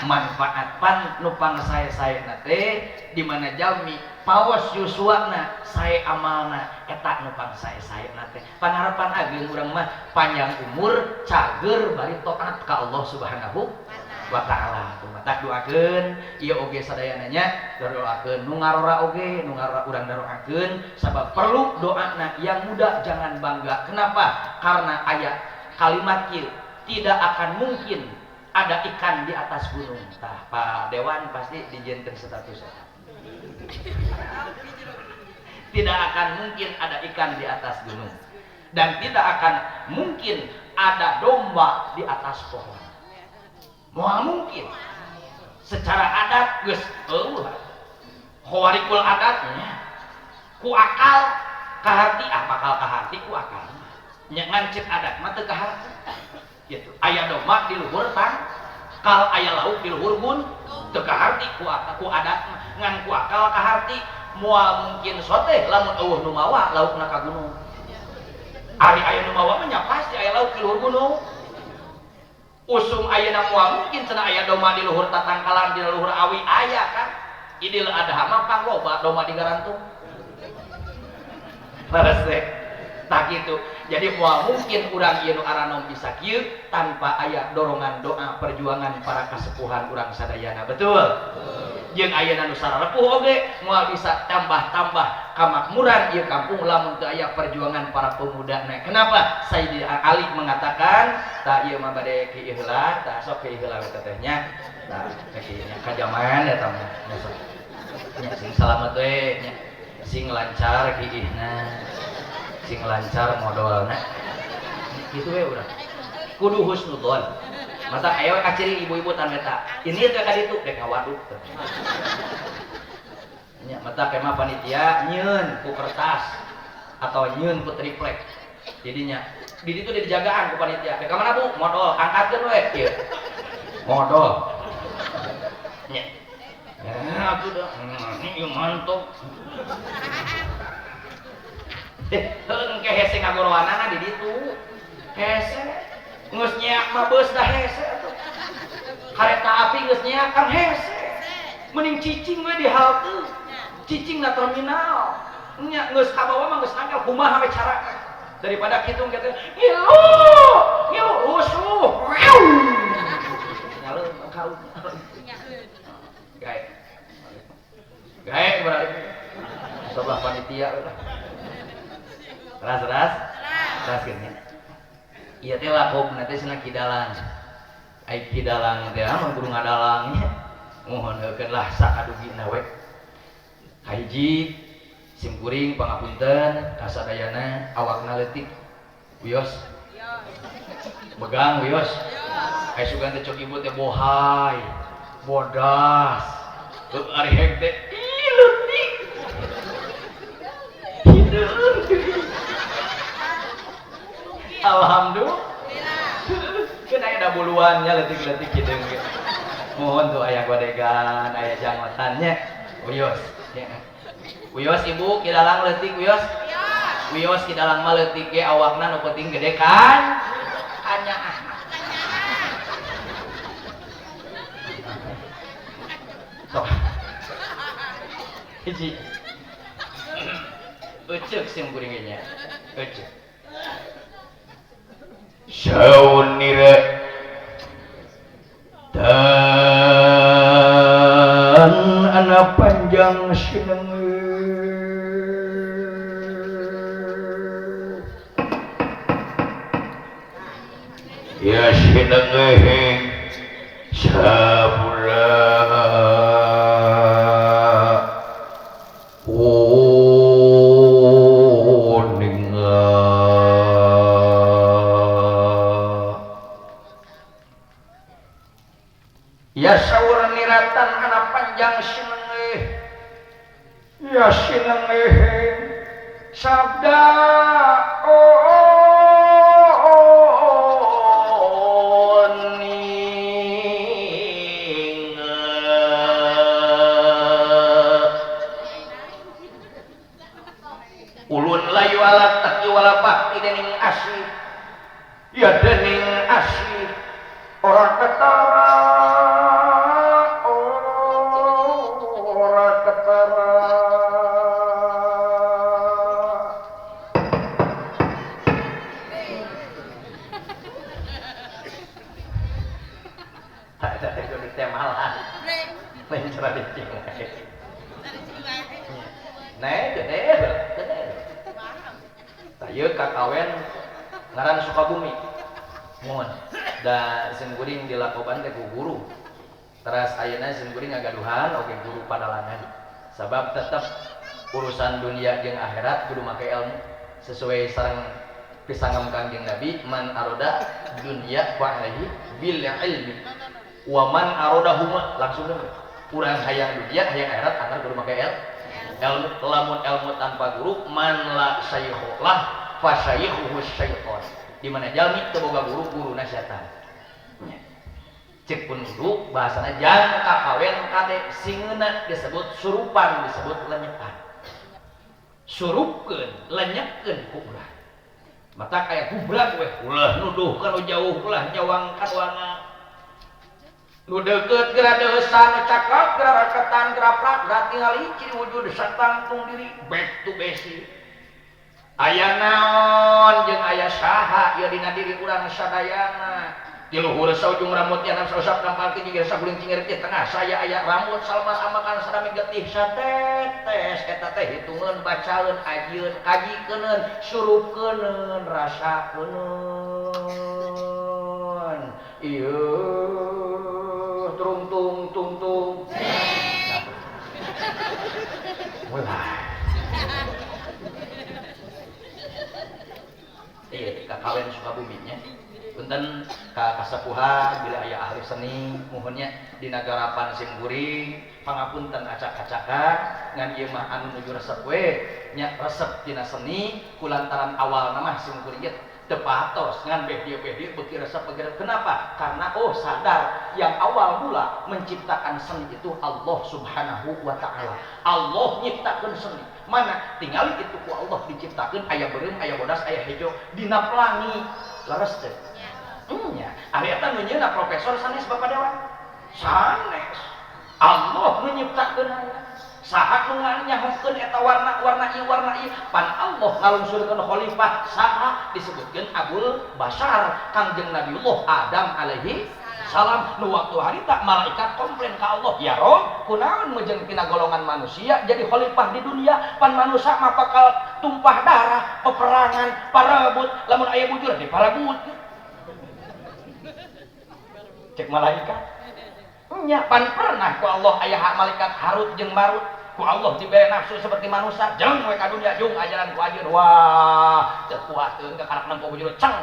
Speaker 3: manfaat pan nu pangsae-saena teh di mana jalmi paos yuswana sae amalna eta nu pangsae-saena teh pangharapan ageung urang mah panjang umur cager bari taat ka Allah Subhanahu wa ta'ala tak doakeun ieu oge sadayana nya doakeun nu ngarora oge nu ngarora urang doakeun sabab perlu doana yang muda jangan bangga kenapa karena aya kalimat ieu tidak akan mungkin ada ikan di atas gunung tah Pak Dewan pasti dijieunkeun status eta tidak akan mungkin ada ikan di atas gunung dan tidak akan mungkin ada domba di atas pohon moal mungkin secara adat geus eueuh khawarikul adatnya ku akal kaharti ah bakal kaharti ku akal nya ngancet adat mah teu kaharti gitu aya domba di luhur tang kal aya lauk di luhur gun teu kaharti ku akal ku adat mah ngan ku akal kaharti moal mungkin sote lamun eueuh nu mawa laukna ka gunung ari aya nu mawa mah nya pasti aya lauk di luhur gunung Usum ayeuna moal mungkin cenah aya domba di luhur tatangkalan di luhur awi aya kan. Idul Adha mah pangloba domba digarantung. Leres teh. Tah kitu. Jadi moal mungkin urang ieu nu aranom bisa kieu tanpa aya dorongan doa perjuangan para kasepuhan urang sadayana. Betul? Jeung ayeuna nu sararepuh oge moal bisa tambah-tambah kamakmuran ieu kampung lamun teu aya perjuangan para pemuda. Nah, kenapa Sayyidina Ali mengatakan tah ieu mah bade kieu heula, tah sok kieu heula we teteh nya. Tah kieu nya kajaman eta mah nya sok. Nya sing salamet we nya. Sing lancar kiihna. Sing lancar modalna. Kitu we urang. Kudu husnudzon. Mata ayo kaciri ibu-ibu tan eta. Ini teh ka ditu dek ngawaduk teh. Nya mata kemah panitia nyieun ku kertas atau nyieun ku triplek. Jadinya di ditu dijagaan ku panitia. Dek ka mana Bu? Modal angkatkeun we kieu. Modal. Nya. Ya atuh dah. Ieu mantap. Heuh engke hese ngagorowanana di ditu. Hese geus nyeak mah beus dah hese atuh. Kareta api geus nyeak kan hese. Mending cicing we di halte. Cicing na terminal. Nya geus kabawa mah geus nangkel kumaha we carana. Daripada kitu kitu ngilu, ngilu rusuh. Nyaleun karunya. Gae. Gae berarti. Sebelah panitia lah. Ras-ras. Ras gini. Ieu teh lakobna teh cenah kidalang. Ai kidalang teh mah kudu ngadalang nya. Mohon heukeun lah sakadugina we. Kahiji sim kuring pangapunten kasadayana awakna leutik. Wios. Begang wios. Ai sugan teh cok ibu teh bohai, bodas. Heuh ari hek teh ih leutik. Hideung. Alhamdulillah. Kan aya da buluannya leutik-leutik hideung ge. Mohon tuh aya godegan, aya janggotannya. Wios. Wios ibu kidalang leutik wios. Wios kidalang mah leutik ge awakna nu penting gede kan. Anyaah. Sok. Hiji. Eceuk sim kuring ge nya. Eceuk.
Speaker 2: Saunira tan ana panjang sinenge ya sinenge sabura
Speaker 3: ya saur niratan ana panjang sinengeh ya sinengeh sabda oning ulun layu ala taqi wala bakti dening asih ya dening asih ora ketara ora ketara tak ada kudu temalan lain cara dicing naik gede gede tah ieu kakawen ngaran Sukabumi mohon da simkuring dilakoban teh ku guru teras ayeuna simkuring ngagaduhan oge guru padalangan sabab tetep urusan dunia jeung akhirat kudu make ilmu sesuai sareng pisangem Kangjeng Nabi man aroda dunya fa alaihi bil ilmi wa man aroda huma langsung urang hayang dunia hayang akhirat anggar kudu make ilmu lamun ilmu tanpa guru man la sayyikhu lah fa sayyikhuhu syaitan di mana jalmi teu boga guru guruna setan. Cek pun guru bahasana jang kakawen kade singeuna disebut surupan disebut lenyepan. Surupkeun lenyepkeun ku urang. Mata kaya gubrak weh ulah nuduh kana jauh ulah nyawang ka ruangan. Nu deukeut geura deusan, nu cakep geura raketan, geura prak, geura tingali ciri wujud satangtung diri back to basic. Aya naon jeung aya saha ieu dina diri urang sadayana. Di luhur saujung rambut tianam sausap nampal ti gigir saguling cingir di tengah saya aya rambut salma amakan sarami getih satetes eta teh hitungeun bacaeun ajieun kajikeuneun surupkeuneun rasakeuneun. Ieu trung tung tung tung. Mulai. Iya, kakawen Sukabuminya. Punten ka kasepuhan bila aya ahli seni muhunnya dina garapan sim kuring pangapunten acak-acakan ngan ieu mah anu nuju resep we nya resep dina seni kulantaran awalna mah sim kuring ge teu patos ngan beh dieu beuki resep beuki. Kenapa? Karena oh sadar yang awal mula menciptakan seni itu Allah Subhanahu wa taala. Allah nyiptakeun seni. Mana tingali itu ku Allah diciptakeun aya beureum, aya bodas, aya hejo dina pelangi. Leres teh? Nya, ari eta nu nyeuna profesor sanes Bapak Dewan. Sanes. Allah nu nyiptakeun aya. Saha nu nyahokeun eta warna-warna ieu warna ieu? Pan Allah ngalungsurkeun khalifah saha disebutkeun Abul Bashar Kangjeng Nabiullah Adam alaihi salam. Nu waktu harita malaikat komplain ka Allah, "Ya Rob, kunaon meujeng tina golongan manusia jadi khalifah di dunia? Pan manusia mah bakal tumpah darah, peperangan, parebut, lamun aya bujur diparebut." Cek malaikat. Nya pan pernah ku Allah aya hak malaikat Harut jeung Marut, ku Allah dibere nafsu seperti manusia, jeung we ka dunia jung ajaran ku ajeun. Wah, teu kuateun ka karak nempo bujur ceng.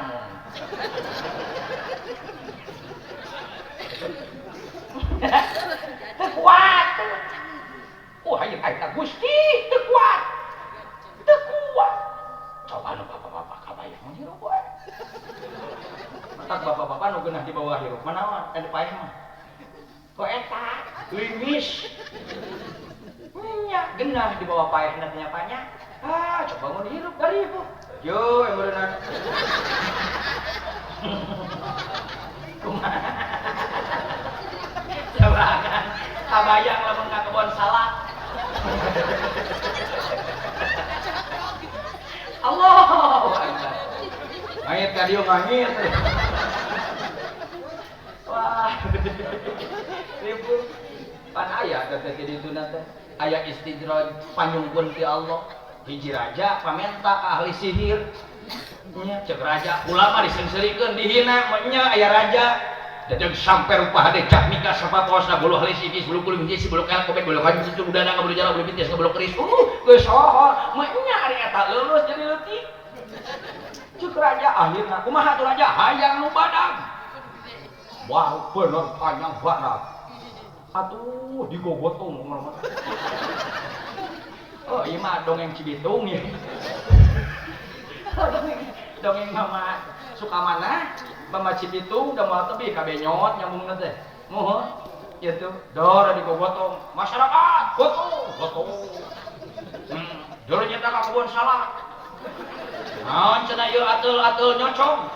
Speaker 3: Teu kuat. Wah, ieu eta Gusti teu kuat. Teu kuat. Coba nu bapak-bapak kabayang hirup we. Matak bapak-bapak nu geunah di bawah hirup manaon eta paeh mah. Kok eta limis. Nya geunah di bawah paehna teh nya. Ah, coba mun hirup dari ibu. Yo, emeureunna. Kumaha? Coba kan kabayang lamun ka kebon salak. Allahu Akbar. Ngangit ka dieu ngangit. Wah. Ribu pan aya teh di dituna teh. Aya istidraj panyungkun ti Allah. Hiji raja pamenta ka ahli sihir. Nya cek raja ulama diseungseurikeun dihina nya aya raja. Dadang sampai rupa hade cak mika sapatosna bulu halis ibis bulu kulit hiji bulu kelak kobek bulu kanjeng cucu budana bulu jala bulu bintis bulu keris. Geus sohor mah nya ari eta lulus jadi leutik. Cek raja akhirna kumaha tuh raja hayang nu badag. Wah bener panjang badag. Atuh digogotong ngomong. Oh ieu mah dongeng Cibitung ya. Dongeng mama Sukamana, mama Cibitung udah mau tebih kabenyot nyambungna teh. Muhun kitu dor digogotong masyarakat gotong gotong. Dor nyata ka kebon salak. Naon cenah ieu ateul-ateul nyocong.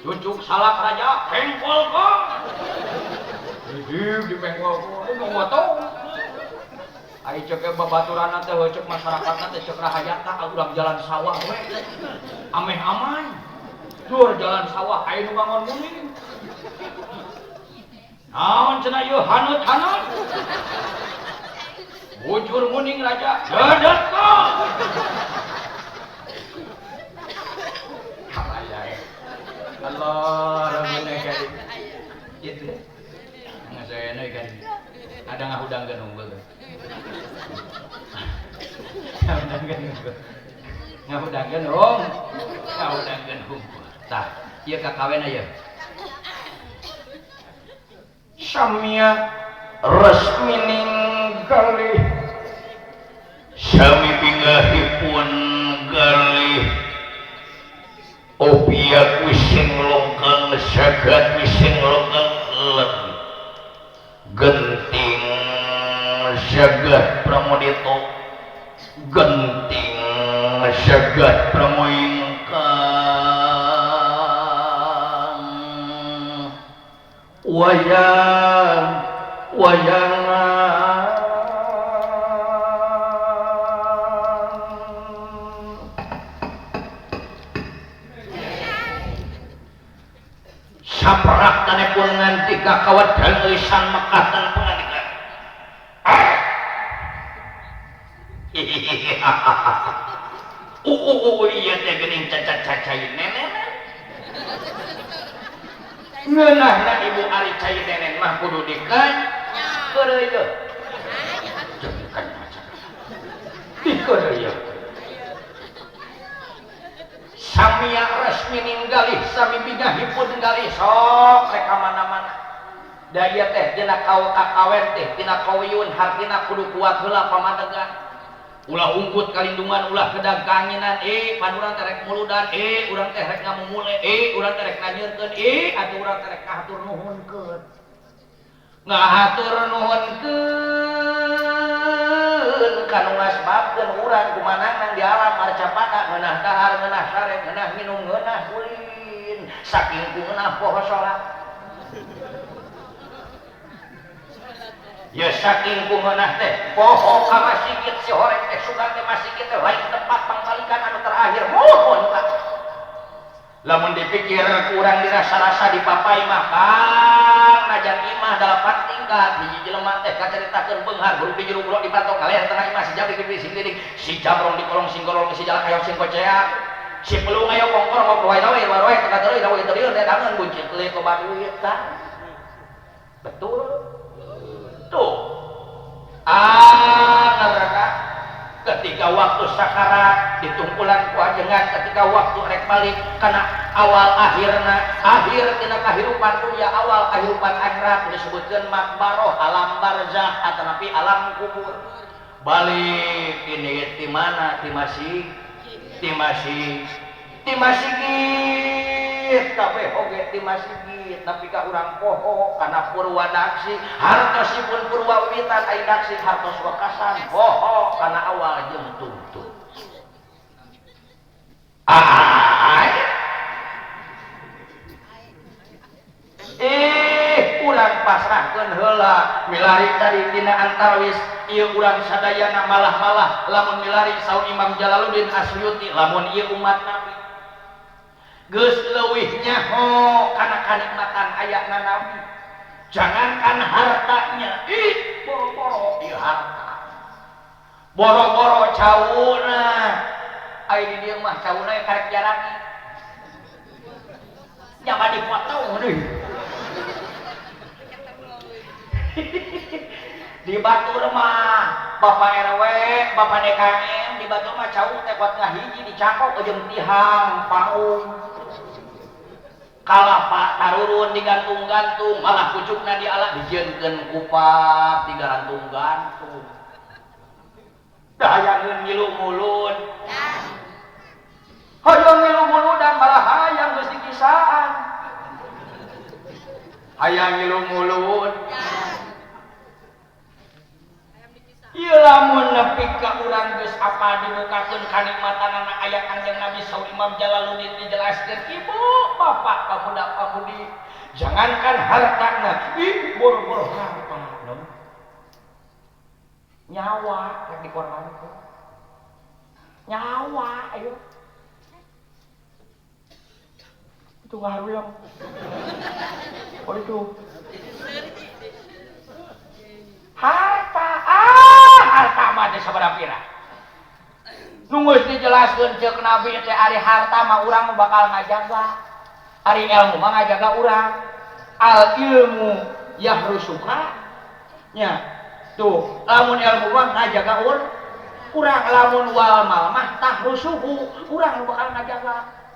Speaker 3: Cucuk salak raja pengkol kok. Di pengkol kok gotong. Ai cek babaturanna teh cek masyarakatna teh cek rahayata urang jalan sawah we. Ameh aman. Dur jalan sawah aya nu bangon muning. Naon cenah ieu hanut-hanut. Bujur muning raja dedet kok. Kabayang. Allah rabbuna karim. Kitu. Ngasayana kan. Ada ngahudangkeun unggul teh. Ngahudangkeun unggul. Ngahudangkeun hung. Ngahudangkeun unggul. Tah, ieu kakawen aya. Samia resmi ninggalih.
Speaker 4: Sami bingahipun galih. Opiak wising longkang sagat wising longkang lem. Genting jagat pramodito genting jagat pramoingkang. Wayang wayangan saprak tanepun ngantika kawat dan lisan mekatan pengadilan. Iya teh geuning cacat-cacai nenek. Ngeunahna ibu ari cai nenen mah kudu dikeun keureuyeun. Dikeureuyeun. Samia resmi ninggalih sami bingahipun ninggalih sok rek ka mana-mana. Da ieu teh dina kakawen teh dina kawiun hartina kudu kuat heula pamadegan. Ulah unggut kalindungan, ulah kedag kaanginan, pan urang teh rek muludan, urang teh rek ngamumule, urang teh rek nanyeurkeun, atuh urang teh rek ngahatur nuhunkeun. Ngahatur nuhunkeun kanu ngasbabkeun urang kumanangan di alam arcapada ngeunah dahar, ngeunah sare, ngeunah minum, ngeunah ulin, saking ku ngeunah poho salat. Ya saking ku ngeunah teh poho ka masigit si horeng teh sugan teh masigit teh lain tempat pangpalikan anu terakhir mohon Pak. Lamun dipikir kurang dirasa-rasa di papai mah kang najan imah dalapan tingkat hiji jelema teh kacaritakeun beunghar guru di jero di patok kaleh tengah imah si jabrik di sing lidik si jamrong di kolong sing gorong si jalak hayang sing koceak si pelung ayo kongkor ngobrol wae wae tengah teuing dawe teuing teh tangan buncit leuit loba duit tah. Betul. Tuh. Neraka ketika waktu sakarat ditungkulan ku ajengan ketika waktu rek balik karena awal akhirna akhir tina kahirupan dunia awal kahirupan akhirat disebutkeun makbaroh alam barzakh atanapi alam kubur. Balik ini ti mana ti masih ti masih ti masigit kabeh oge ti masigit tapi ka urang poho kana purwadaksi hartosipun purwawitan ai daksi hartos wekasan poho kana awal jeung tungtung. Urang pasrahkeun heula milari tadi dina antarwis ieu urang sadayana malah-malah lamun milari saur Imam Jalaluddin Asyuyuti lamun ieu umat Nabi geus leuwih nyaho kana kanikmatan ayana Nabi. Jangankan hartanya, ih boro-boro ieu harta. Boro-boro cauna. Ai di dieu mah cauna karek jaraki. Nyawa dipotong deui. Di batur mah Bapak RW, Bapak DKM di batur mah cau teh kuat ngahiji dicakok jeung tihang paung. Kalapa tarurun digantung-gantung malah pucukna diala dijieunkeun kupat digantung-gantung. Dahayangeun ngilu mulun. Hoyong ngilu muludan malah hayang geus dikisaan. Hayang ngilu mulun. Ieu lamun nepi ka urang geus apa dibukakeun kanikmatanana aya Kangjeng Nabi saur Imam Jalaluddin dijelaskeun ibu bapak pemuda pemudi jangankan hartana ih boro-boro harta nyawa rek dikorbankeun nyawa ayo itu ngahareulang oh itu harta harta mah teh sabaraha pira nu geus dijelaskeun ceuk Nabi teh ari harta mah urang bakal ngajaga ari ilmu mah ngajaga urang al ilmu yahrusuka nya tuh lamun ilmu mah ngajaga urang lamun wal mal mah tahrusuhu urang nu bakal ngajaga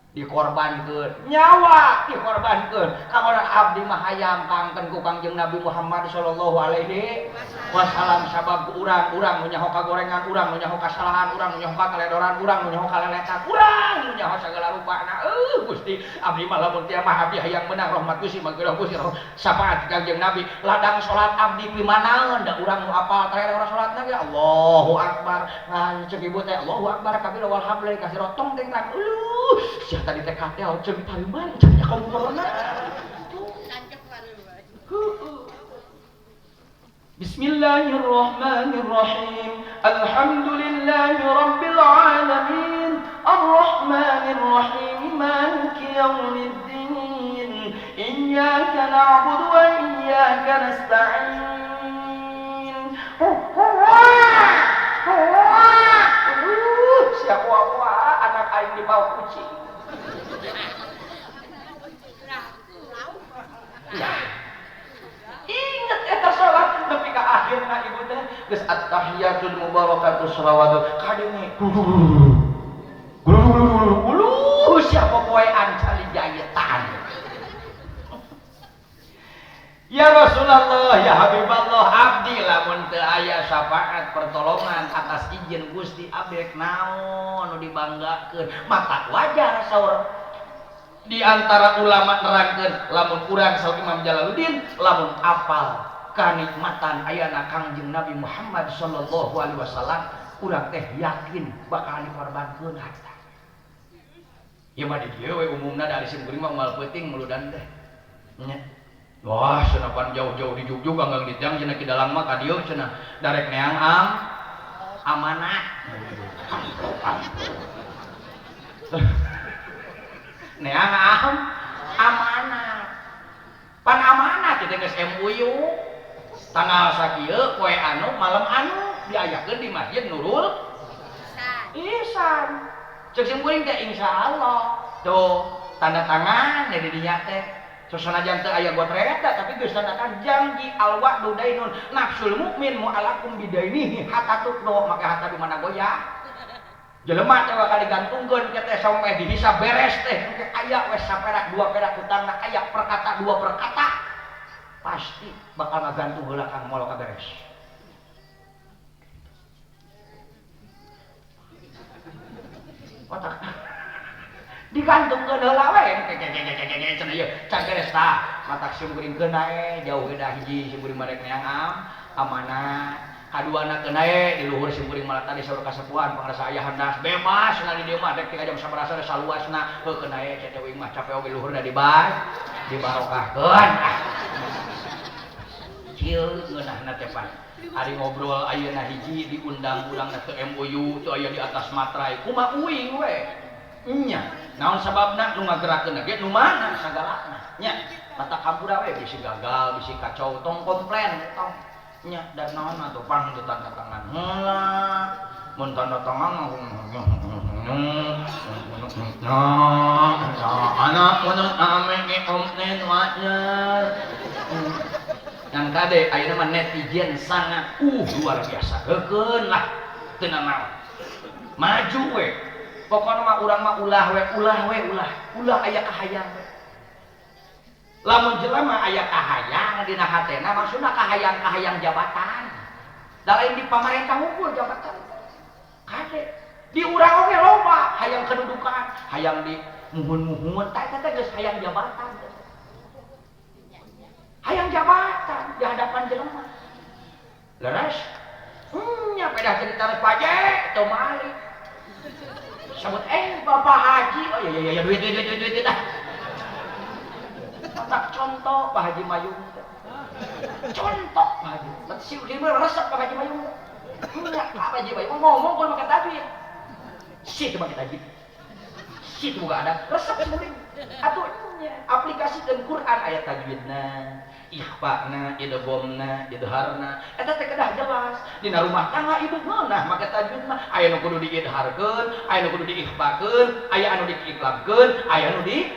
Speaker 4: dikorbankeun nyawa dikorbankeun kagoran abdi mah hayang kangkeun ku Kangjeng Nabi Muhammad sallallahu alaihi wasallam sabab ku urang urang nu nyaho kagorengan urang nu nyaho kasalahan urang nu nyaho kaledoran urang nu nyaho kaleletan urang nu nyaho sagala rupana Gusti abdi mah lamun teu mah abdi hayang menang rahmat Gusti mangga Gusti syafaat Kangjeng Nabi ladang salat abdi pimanaeun da urang nu apal teh urang salatna ge Allahu akbar nah ceuk ibu teh Allahu akbar kabir walhamdulillah kasih rotong teh tang uluh sia tadi teh katel ceuk tariman cenah komporna. Bismillahirrahmanirrahim. Alhamdulillahi rabbil alamin. Arrahmanirrahim. Maliki yaumiddin. Iyyaka na'budu wa iyyaka nasta'in. Siapa anak aing dibawa kucing. Ya. Ingat eta salat nepi ka akhirna ibu teh geus at-tahiyatul mubarakatus shalawatu kadenge uluh siapa poean cali jayetan. Ya Rasulullah, ya Habiballah, abdi lamun teu aya syafaat pertolongan atas izin Gusti abdi rek naon nu dibanggakeun mata wajar saur. Di antara ulama nerangkeun lamun urang saur Imam Jalaluddin lamun apal kanikmatan ayana Kangjeng Nabi Muhammad sallallahu alaihi wasallam urang teh yakin bakal dikorbankeun harta. Ieu mah di dieu we umumna dari sim kuring mah moal peuting muludan teh. Nya. Wah, cenah pan jauh-jauh di Jugjug anggang ditjang cenah ki dalang mah ka dieu cenah darek neang amanat. Neang amanat. Pan amanat kita geus MUU tanggal sakieu poe anu malam anu diayakeun di Masjid Nurul Ihsan. Ceuk sim kuring teh insyaallah. Tuh, tanda tangan di dinya teh. Sanajan teu aya gotret tapi geus tanda tangan janji al wa'du dainun nafsul mukmin mu'alakum bidainihi hatta tuqdo maka hatta di mana goyah. Jelema teh bakal digantungkeun ke teh sampai dihisab beres teh engke aya we saperak dua perak hutangna aya perkata dua perkata pasti bakal ngagantung heula kang moal kaberes. Otak digantungkeun heula we cenah ieu can beres tah matak sim kuring keun ae jauh gedah hiji sim kuring marek neang amanah kaduana keun ae di luhur sim kuring malah tadi saur kasepuhan pangrasa aya handas bebas na di dieu mah dek 3 jam sabaraha saluasna heuh keun ae cete uing mah cape oge luhurna dibarokahkeun ah kieu ngeunahna teh pan ari ngobrol ayeuna hiji diundang urangna teu MOU teu aya di atas materai kumaha uing we nya naon sababna nu ngagerakeun ge nu mana sagalana nya mata kampura we bisi gagal bisi kacau tong komplain tong nya dan naon atuh pang teu tanda tangan heula mun tanda tangan anak mun ame ge omnen wanya ngan kade ayeuna mah netizen sangat luar biasa heukeun lah teu nanaon maju we pokokna mah urang mah ulah we ulah we ulah ulah aya kahayang we lamun jelema aya kahayang dina hatena maksudna kahayang-kahayang jabatan da lain di pamarentah unggul jabatan kade di urang oge loba hayang kedudukan hayang di muhun-muhun tah eta teh geus hayang jabatan hayang jabatan di hadapan jelema leres nya pedah cerita paje teu malik sebut Bapak Haji, oh iya iya duit duit duit duit duit dah. Tak contoh Pak Haji Mayung. Contoh Pak Haji. Si gimana resep Pak Haji Mayung. Enggak, Pak Haji Mayung ngomong kalau pakai tajwid. Si itu pakai tajwid. Si itu enggak ada resep sebenarnya. Atuh aplikasikeun Quran ayat tajwidna, ikhfana, idghamna, idharna. Eta teh kedah jelas. Dina rumah tangga ibu ngeunah make tajwid mah aya nu kudu diidharkeun, aya nu kudu diikhfakeun, aya anu diiqlabkeun, aya anu di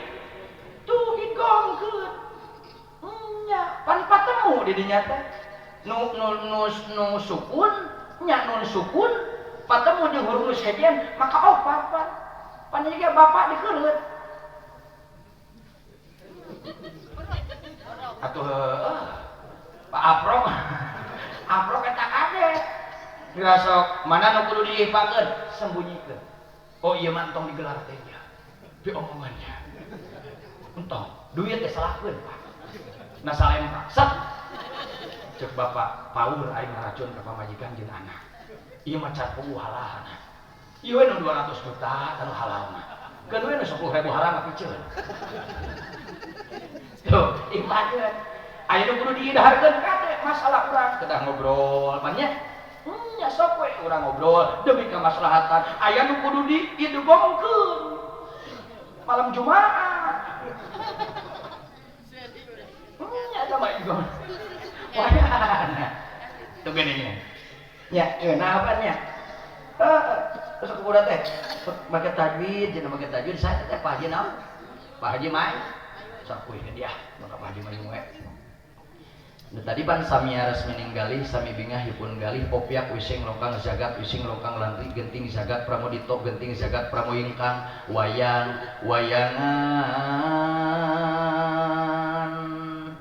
Speaker 4: tuh idghamkeun. Nya, pan patemu di dinya teh. Nu nu nu nu sukun, nya nun sukun, patemu jeung huruf sejen maka opat pan. Pan ieu bapak dikeureut. Atuh Pak Aprok Aprok eta kade dirasok mana nu kudu diifakeun sembunyikeun oh ieu mah entong digelar teh nya di omongannya entong duit teh salahkeun Pak nah salempak set cek bapak paur aing ngaracun ka pamajikan jeung anak ieu mah can puguh halal ieu we nu 200 juta anu halal mah keun we nu 10.000 haram mah piceun. Tuh, ibadah.
Speaker 3: Aya nu kudu diidaharkeun kade masalah urang kedah ngobrol mah nya. Nya sok we urang ngobrol demi kemaslahatan. Aya nu kudu diidugongkeun. Malam Jumat. Nya eta mah idugong. Wayahna. Tuh gini. Nya, ngeunah apa nya? Heeh, terus aku udah teh make tajwid, jeung make tajwid saya teh Pak Haji naon? Pak Haji Mai. Sok kuy dia, maka Pak Haji Mai we. Nu tadi pan sami resmi ninggalih, sami bingah hipun galih popiak wising longkang jagat wising longkang lantri genting jagat pramodito genting jagat pramoyingkang wayang wayangan.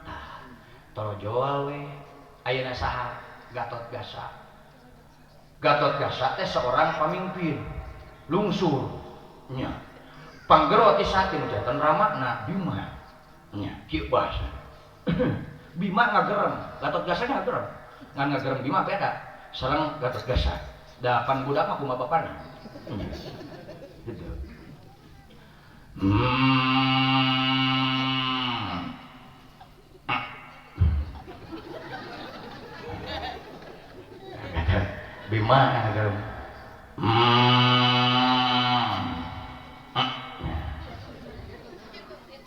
Speaker 3: Tah, torojoal we. Ayeuna saha? Gatot Gasa. Gatot Gasa teh seorang pamimpin lungsur nya panggero ti saking janten ramana Bima nya kieu bahasa Bima ngagerem Gatot Gasa ngagerem ngan ngagerem Bima beda sareng Gatot Gasa da pan budak mah kumaha bapana gitu. Bima ngagerem.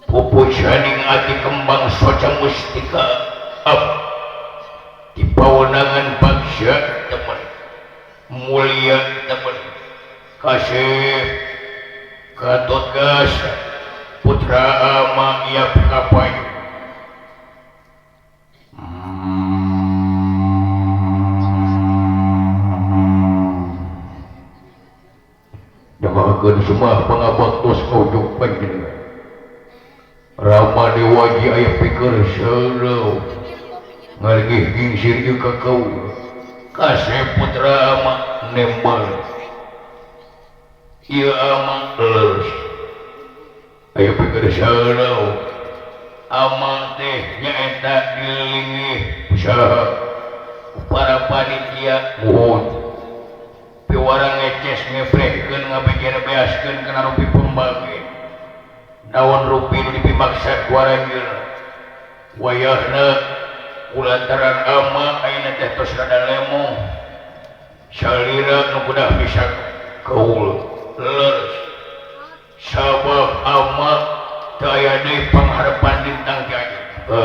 Speaker 5: Pupujaning ati kembang soca mustika ab di pawenangan bagja temen mulia temen kasih Gatot Gasa putra ama ia kapayu. Damakeun semua pangabaktos ka panjenengan. Rama Dewaji aya pikir seureuh ngarigih gingsir ieu ka kaula. Kasep putra ama nembal. Ieu ama leus. Aya pikir seureuh. Ama teh nyaeta dilingih usaha para panitia muhun. Piwarang ngeces ngebrehkeun ngabejer beaskeun kana rupi pembagi. Naon rupi nu dipimaksa ku aranjeunna. Wayahna kulantaran ama ayeuna teh tos rada lemong. Salira nu kudah bisa kaul leres. Sabab ama teu aya deui pangharepan lintang ti ayeuna.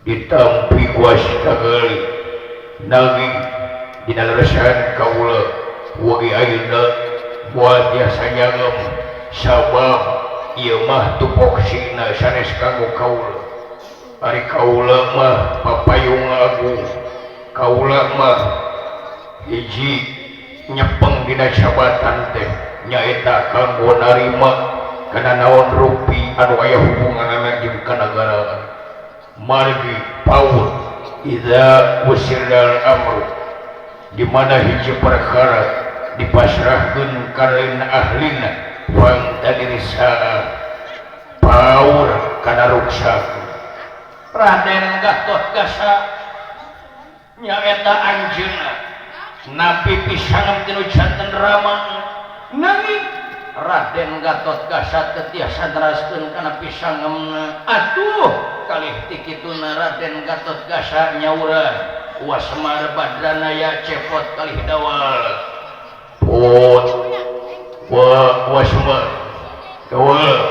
Speaker 5: Ditampi ku astagali nanging dina leresan kaula wagi ayeuna moal tiasa nyangem sabab ieu mah tupoksina sanes kanggo kaula. Ari kaula mah papayung agung, kaula mah hiji nyepeng dina jabatan teh nyaeta kanggo narima kana naon rupi anu aya hubunganana jeung kanagaraan. Margi paur idza usirral amru di mana hiji perkara dipasrahkeun ka lain ahlina fangtadir saa paur kana ruksak.
Speaker 3: Raden Gatot Gasa nyaeta anjeunna napi pisangan tinu janten Rama nanging Raden Gatot Gasa teu tiasa neraskeun kana pisangemna. Atuh kalih ti kituna Raden Gatot Gasa nyauran Wasmar Badranaya cepot kalih dawal.
Speaker 5: Put wa Wasmar dawal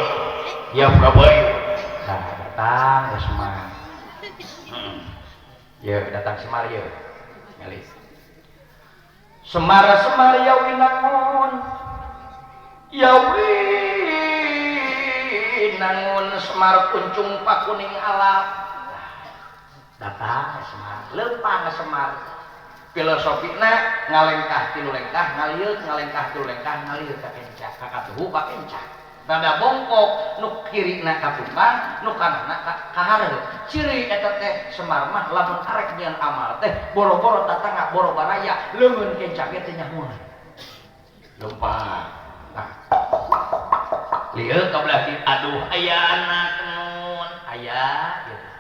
Speaker 5: yap kabayu.
Speaker 3: Nah, datang Wasmar. Ya, datang Semar ya. Ngelis. Semar Semar ya winangun. Ya winangun Semar kuncung pakuning alam. Datang Semar, leumpang Semar. Filosofina ngalengkah tilu lengkah ngalieu, ngalengkah tilu lengkah ngalieu ka kenca, ka katuhu ka kenca. Rada bongkok nu kirina ka tukang, nu kananna ka hareup. Ciri eta teh Semar mah lamun arek nyieun amal teh boro-boro tatangga, boro baraya, leungeun kenca ge teh nyahoan. Leumpang. Nah. Lieu ka belah dieu, aduh aya anak nun, aya gitu.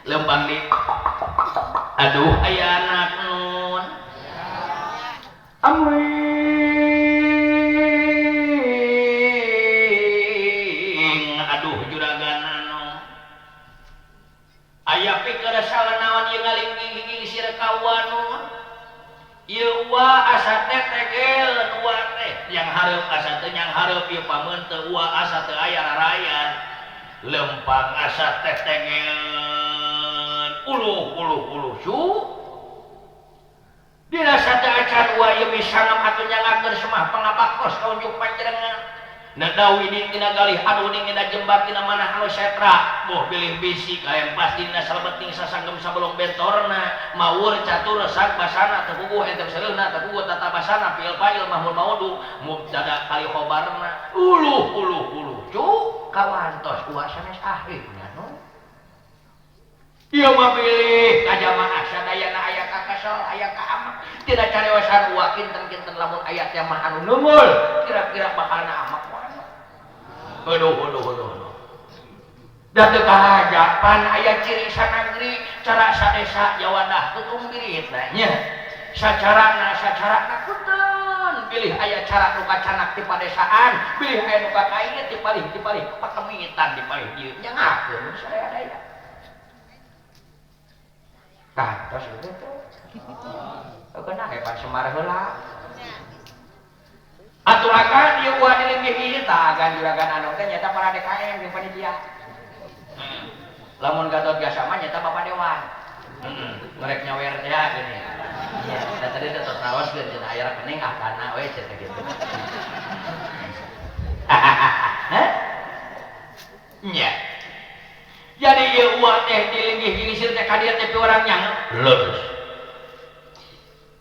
Speaker 3: Lempang di aduh aya anak nun amri
Speaker 4: Ieu wa asa teh tegel wa teh yang hareup asa teh yang hareup ieu pameun teu wa asa teu aya rarayan lempang asa teh tegel uluh uluh uluh cu dirasa teu acan wa ieu misangem atuh nyangakeun semah pangabaktos ka unjuk panjenengan nadawi di tina galih anu ning dina jembar tina manah anu setra boh bilih bisi kaempas dina salebeting sasanggem sabalong bentorna mawur catur resak basana teu puguh entep seuleuna teu puguh tata basana fiil fa'il mahmul maudu mubtada kali khobarna uluh uluh uluh cu kawantos uwa sanes akhirnya no ieu mah bilih ka jamaah sadayana aya ka kesel aya ka amak tina carewasan uwa kinten-kinten lamun aya teh mah anu neunggeul kira-kira bakalna amak. Aduh, aduh, aduh, aduh. Da teu kahajapan aya ciri sanagri cara sadesa jawadah tutung biritna nya. Sacarana sacarana punten bilih aya cara nu kacanak ti padesaan, bilih aya nu kakait ti palih ti palih pakemitan di palih dieu nya ngakeun sadaya-daya. Tah tos kitu. Keuna hebat Semar heula. Atuh akan ieu uah dilebih ieu tah agan juragan anu teh nyata para DKM jeung panitia. Lamun Gatot Gasa mah nyata bapak dewan. Ngerek nyawer teh gini. Nya, da tadi teh tos naoskeun cenah aya rekening ah kana we cenah kitu. Hah? Nya. Jadi ieu uah teh dilinggih gilisir teh ka dieu teh piwarang nyange. Leres.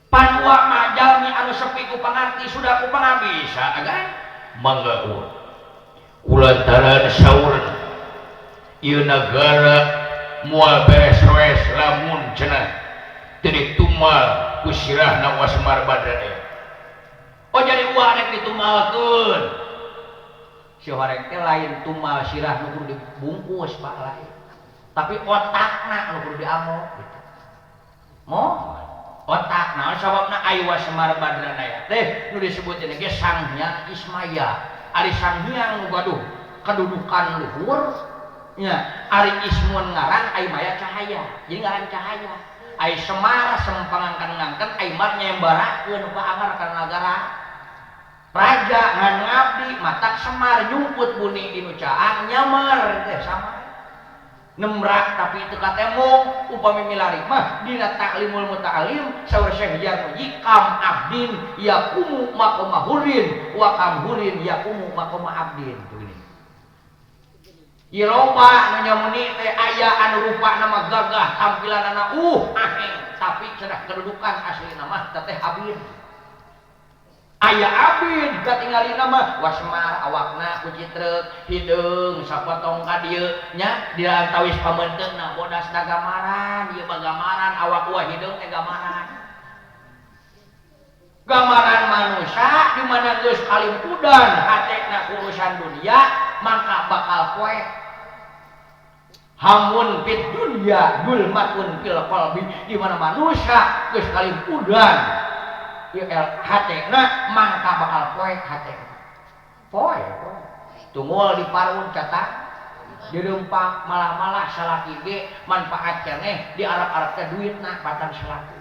Speaker 4: Pan uwa mah jalmi anu sepi ku pangarti sudah ku pangabisa agan
Speaker 5: mangga uwa kulantaran saurna ieu nagara moal beres-beres lamun cenah teu ditumal ku sirahna Wa Semar Badranaya.
Speaker 4: Oh jadi uwa rek ditumalkeun si horeng teh lain tumal sirah nu kudu dibungkus Pak lain tapi otakna nu kudu diamok gitu moh otak naon sababna ai Wa Semar Badranaya teh nu disebut ge Sang Hyang Ismaya ari Sang Hyang nu gaduh kedudukan luhur nya ari Ismun ngaran ai maya cahaya jadi ngaran cahaya ai Semar sempangangkan-ngangkan ai mar nyembarakeun ka angar ka nagara raja ngan ngabdi matak Semar nyumput buni di nu caang nyamar teh sama nemrak tapi itu katemung upami milari mah dina ta'limul muta'alim saur Syekh Jarmuji kam abdin yakumu maqama hurin wa kam hurin yakumu maqama abdin begini. Ieu loba nu nyamuni teh aya anu rupana mah gagah tampilanana aheng tapi cenah kedudukan aslina mah teteh abid. Aya abid katingalina mah Wasmar awakna kucitreuk hideung sapotong ka dieu nya dilantawis pameunteunna bodas da gamaran ieu mah gamaran awak uah hideung teh gamaran gamaran manusia di mana geus kalimpudan hatena urusan dunia mangka bakal poek hamun fid dunya dulmatun fil qalbi di mana manusia geus kalimpudan hatena mangka bakal poek hatena poek tungul di parun catak dirempak malah-malah salaki ge manfaat keneh di Arab-Arab teh duitna batan salaki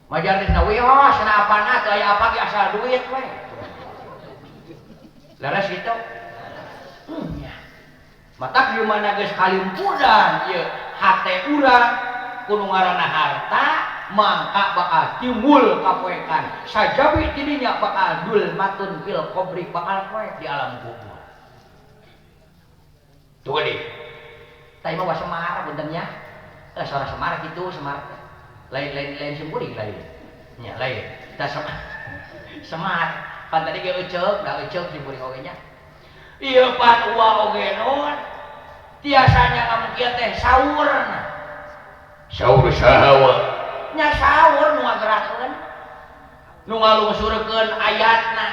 Speaker 4: majar geus wios cenah apana teu aya apa ge asal duit we leres kitu nya matak di mana geus kalimpudan ieu hate urang kudu ngaranna harta mangka bakal timbul kapoekan sajabi tidinya bakal dulmatun fil qabri bakal poek di alam kubur tuh deh tadi mah Semar punten nya suara Semar kitu Semar lain lain lain simpuring lain nya lain tah Semar Semar pan tadi ge euceuk da euceuk simpuring oge nya ieu pan uwa oge non tiasanya ngamukieu teh saurna
Speaker 5: saur sahawa
Speaker 4: nya saur nu ngagerakeun nu ngalungsurkeun ayatna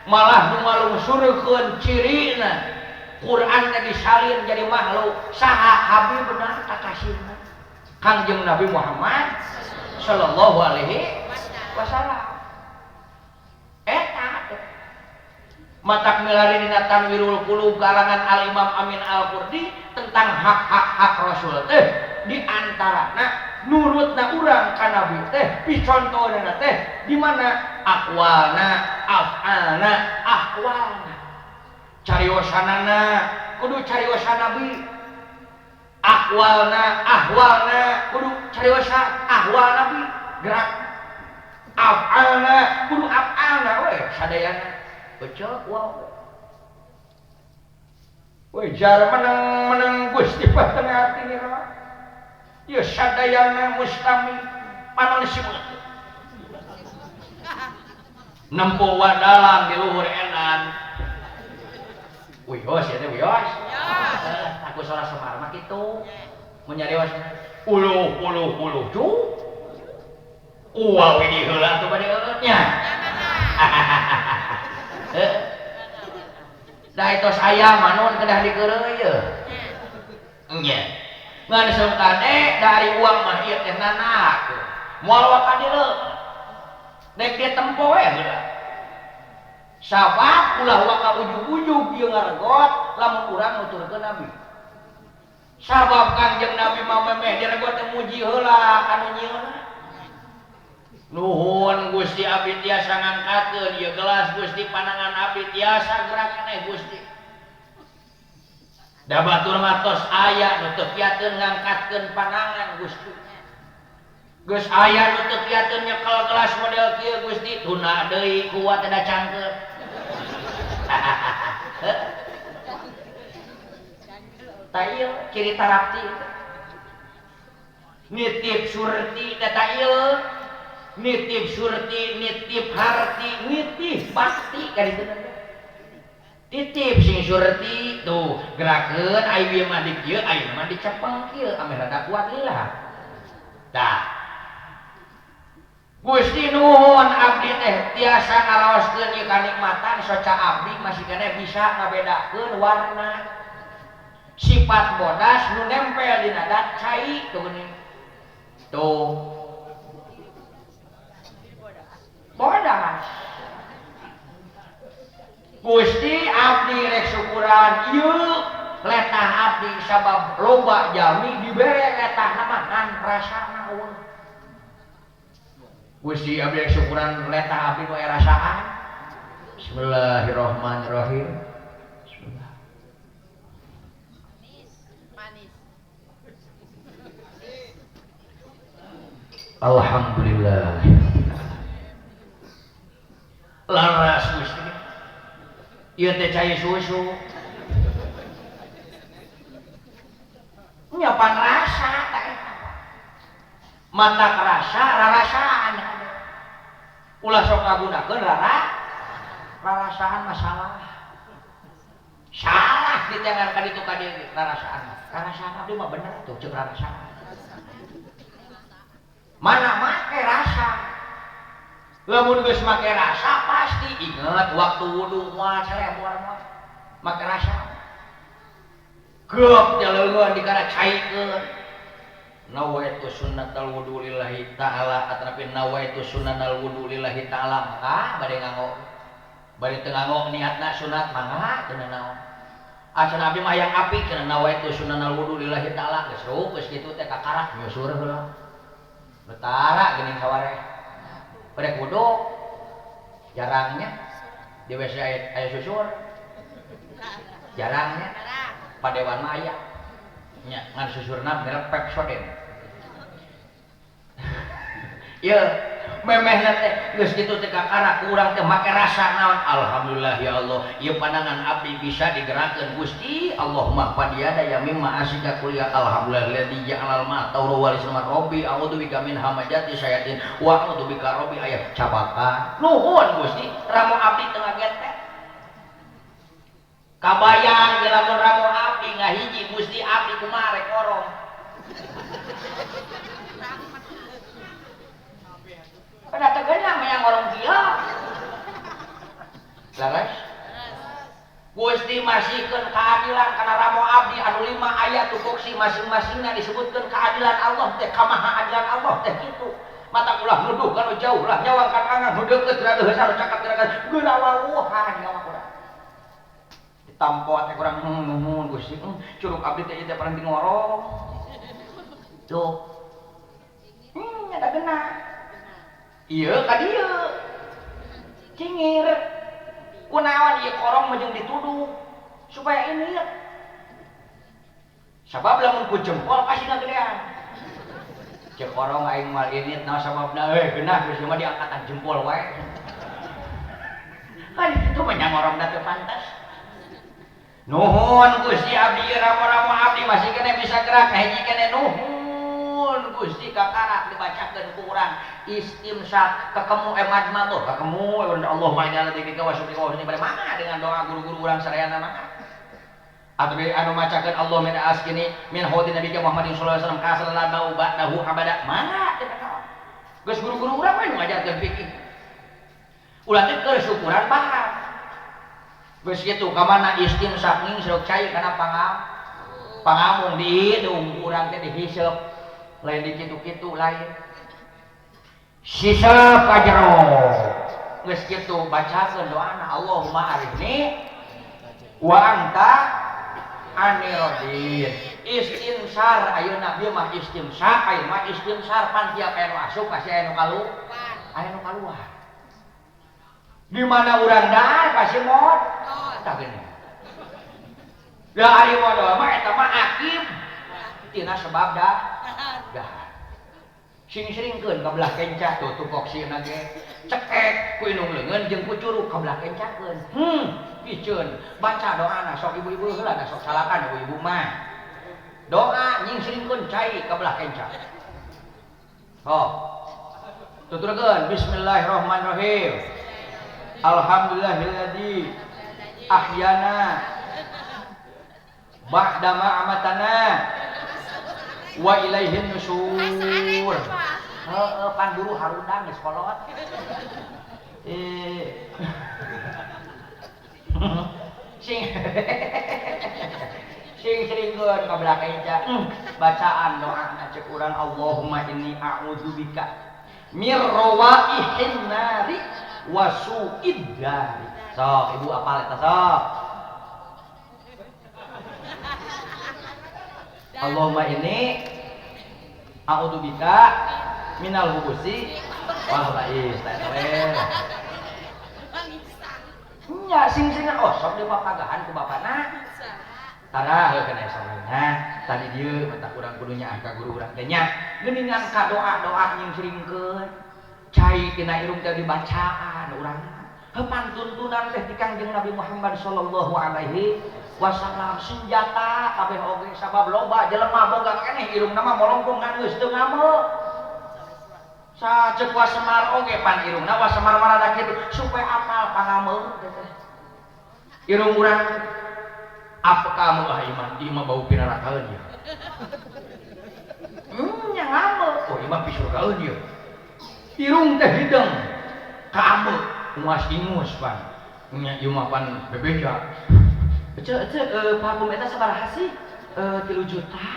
Speaker 4: malah nu ngalungsurkeun cirina Quran teh disalin jadi makhluk saha habibna kakasihna Kangjeng Nabi Muhammad sallallahu alaihi wasallam eta matak milari dina Tanwirul Qulub karangan Al Imam Amin Al Qurdi tentang hak-hak hak Rasul teh di antarana Nurutna urang ka nabi teh picontohna teh di mana aqwalna af'alna ahwalna cariosanana kudu cariosan nabi aqwalna ahwalna kudu cariosa ahwal nabi gerak af'alna kudu af'alna we sadayana beuceuk wow we jar menang Gusti tengah hati nira ieu sadayana mustami panon simeut nempo wadalang di luhur enan wios ya teh wios aku salah Semar mah kitu mun nyarios uluh uluh uluh cu uwa we di heula atuh bade eueut nya da itos aya manun kedah dikeureuy ye nya ngan sungkane dari uang mah ieu teh nanak moal waka dieu dek ditempo we heula sabab ulah waka ujug-ujug ieu ngaregot lamun urang nuturkeun nabi sabab Kangjeng Nabi mah memeh diregot teh muji heula anu nyieunna nuhun Gusti abdi tiasa ngangkatkeun ieu gelas Gusti panangan abdi tiasa gerak keneh Gusti da batur mah tos aya nu teu kiateun ngangkatkeun panangan Gusti geus aya nu teu kiateun nyekel gelas model kieu Gusti tuna deui kuat da cangkeun ta ieu ciri tarapti nitip surti teh ta ieu nitip surti nitip harti nitip bakti ka ditu titip sing surti tuh gerakeun ai ieu mah di kieu ayeuna mah dicepeng kieu ameh rada kuat lila tah Gusti nuhun abdi teh tiasa ngaraoskeun ieu kanikmatan soca abdi masih keneh bisa ngabedakeun warna sifat bodas nu nempel dina dat cai tuh geuning tuh bodas Gusti abdi rek syukuran ieu letah abdi sabab loba jalmi dibere letahna mah ngan rasana eueuh Gusti abdi rek syukuran letah abdi nu aya rasaan Bismillahirrahmanirrahim Bismillah
Speaker 6: manis manis
Speaker 4: Alhamdulillah laras Gusti ieu teh cai susu nya pan rasa teh mata kerasa rarasaan ulah sok ngagunakeun rarasaan masalah salah ditengar ka ditu ka dieu rarasaan rarasaan abdi mah bener tuh ceuk rarasaan mana make rasa lamun geus make rasa pasti inget waktu wudu moal selebor mah make rasa geuk teh leungeun dikana caikeun nawaitu sunnatal wudu lillahi ta'ala atanapi nawaitu sunnal wudu lillahi ta'ala mangga bade nganggo bade teu nganggo niatna sunat mangga teu naon acan abdi mah hayang apik cenah nawaitu sunnal wudu lillahi ta'ala geus ruk geus kitu teh kakarak nyusur heula betara geuning sawareh bade wudu jarangnya di WC aya susur jarangnya padewan mah aya nya ngan susurna merek Pepsodent ieu memehna teh geus kitu teh kakara urang teh make rasa naon alhamdulillah ya Allah ieu pandangan abdi bisa digerakkeun Gusti Allahumma fadiyada ya mimma asika kuliah alhamdulillah ladzi ja'alal ma tawra wal isma rabbi a'udzu bika min hamajati syayatin wa a'udzu bika rabbi aya cabakan nuhun Gusti ramo abdi teu ngagetek kabayang lamun ramo abdi ngahiji Gusti abdi kumaha rek orong pada tegenang yang orang kieu laras Gusti masihkeun keadilan kana ramo abdi anu 5 ayat tupoksi masing-masingna disebutkeun keadilan Allah teh kamaha adilan Allah teh kitu mata ulah nuduh kana jauh lah nyawang ka angan nu deukeut rada heuh cakap gerakan geuna wawuhan nyawa urang ditampo teh urang nuhun Gusti curug abdi teh ieu teh paling ngorong tuh Ieu ka dieu. Cingir. Kunaon ieu korong mah jeung dituduh supaya ini ya. Sabab lamun ku jempol pasti ngagedean. Cek korong aing mal ini naon sababna euy geunah geus mah diangkatan jempol wae. Kan itu mah ngorong da teu pantas. Nuhun Gusti abdi ramo-ramo abdi masih kene bisa gerak hiji kene nuhun Gusti kakarak dibacakeun ku urang istimsak kekemu emad mah tuh kekemu Allahumma inna dzikra wa syukri wa husni bade dengan doa guru-guru urang sadayana mah. Atau anu macakeun Allah min askini min haudi Nabi Muhammad sallallahu alaihi wasallam kasalna bau ba'dahu abada mangga teu naon. Geus guru-guru urang we nu ngajarkeun fikih. Ulah teh keur syukuran paham. Geus kitu ka mana istimsak ningseuk cai kana pangamung di hidung urang teh dihiseup lain di kitu-kitu lain. Sisep ka jero. Geus kitu bacakeun doana Allahumma arifni wa anta anirodin. Istinsar ayeuna bieu mah istimsak ayeuna mah istinsar pan tiap aya nu asup pasti aya nu kaluar. Aya nu kaluar. Di mana urang dahar pasti mod. Tah geuning. Da ari modal mah eta mah akib tina sebab dahar. Sing seringkeun ka belah kencah tuh tupoksina ge. Cekek ku indung leungeun jeung ku curug ka belah kencakeun. Piceun baca doana sok ibu-ibu heula da sok salakan ibu-ibu mah. Doa nyingsiringkeun cai ka belah kenca. Sok. Tuturkeun bismillahirrahmanirrahim. Alhamdulillahilladzi ahyana ba'da ma amatana wa ilaihin nusyur. Heeh pan buru harudang geus kolot. Sing sing seringkeun ka belah kenca bacaan doana cek urang Allahumma inni a'udzubika mir rawaihin nari wa su'id dari. Sok ibu apal eta sok. Allahumma inni a'udzubika minal hubusi wal khaba'is. Tah eta we. Nya sing-singan oh sok dipapagahan ku bapana. Tara heuh kana sok nya. Tadi dieu mata urang kudu nyaah ka guru urang teh nya. Geuningan ka doa-doa nyingsiringkeun. Cai tina irung teh dibacaan urang. Heuh pantuntunan teh ti Kangjeng Nabi Muhammad sallallahu alaihi wasallam senjata kabeh oge sabab loba jelema boga keneh irungna mah molongkong ngan geus teu ngamuk. Sacek wasemar oge pan irungna wasemar marada kitu supaya apal pangameuk teh. Irung urang apa kamu ah iman ieu mah bau pinarakaeun ieu. Nya ngameuk. Oh ieu mah pisurgaeun ieu. Irung teh hideung ka ameuk ungas ingus pan. Nya ieu mah pan bebeja. Ece parfum eta sabaraha sih? 3 juta.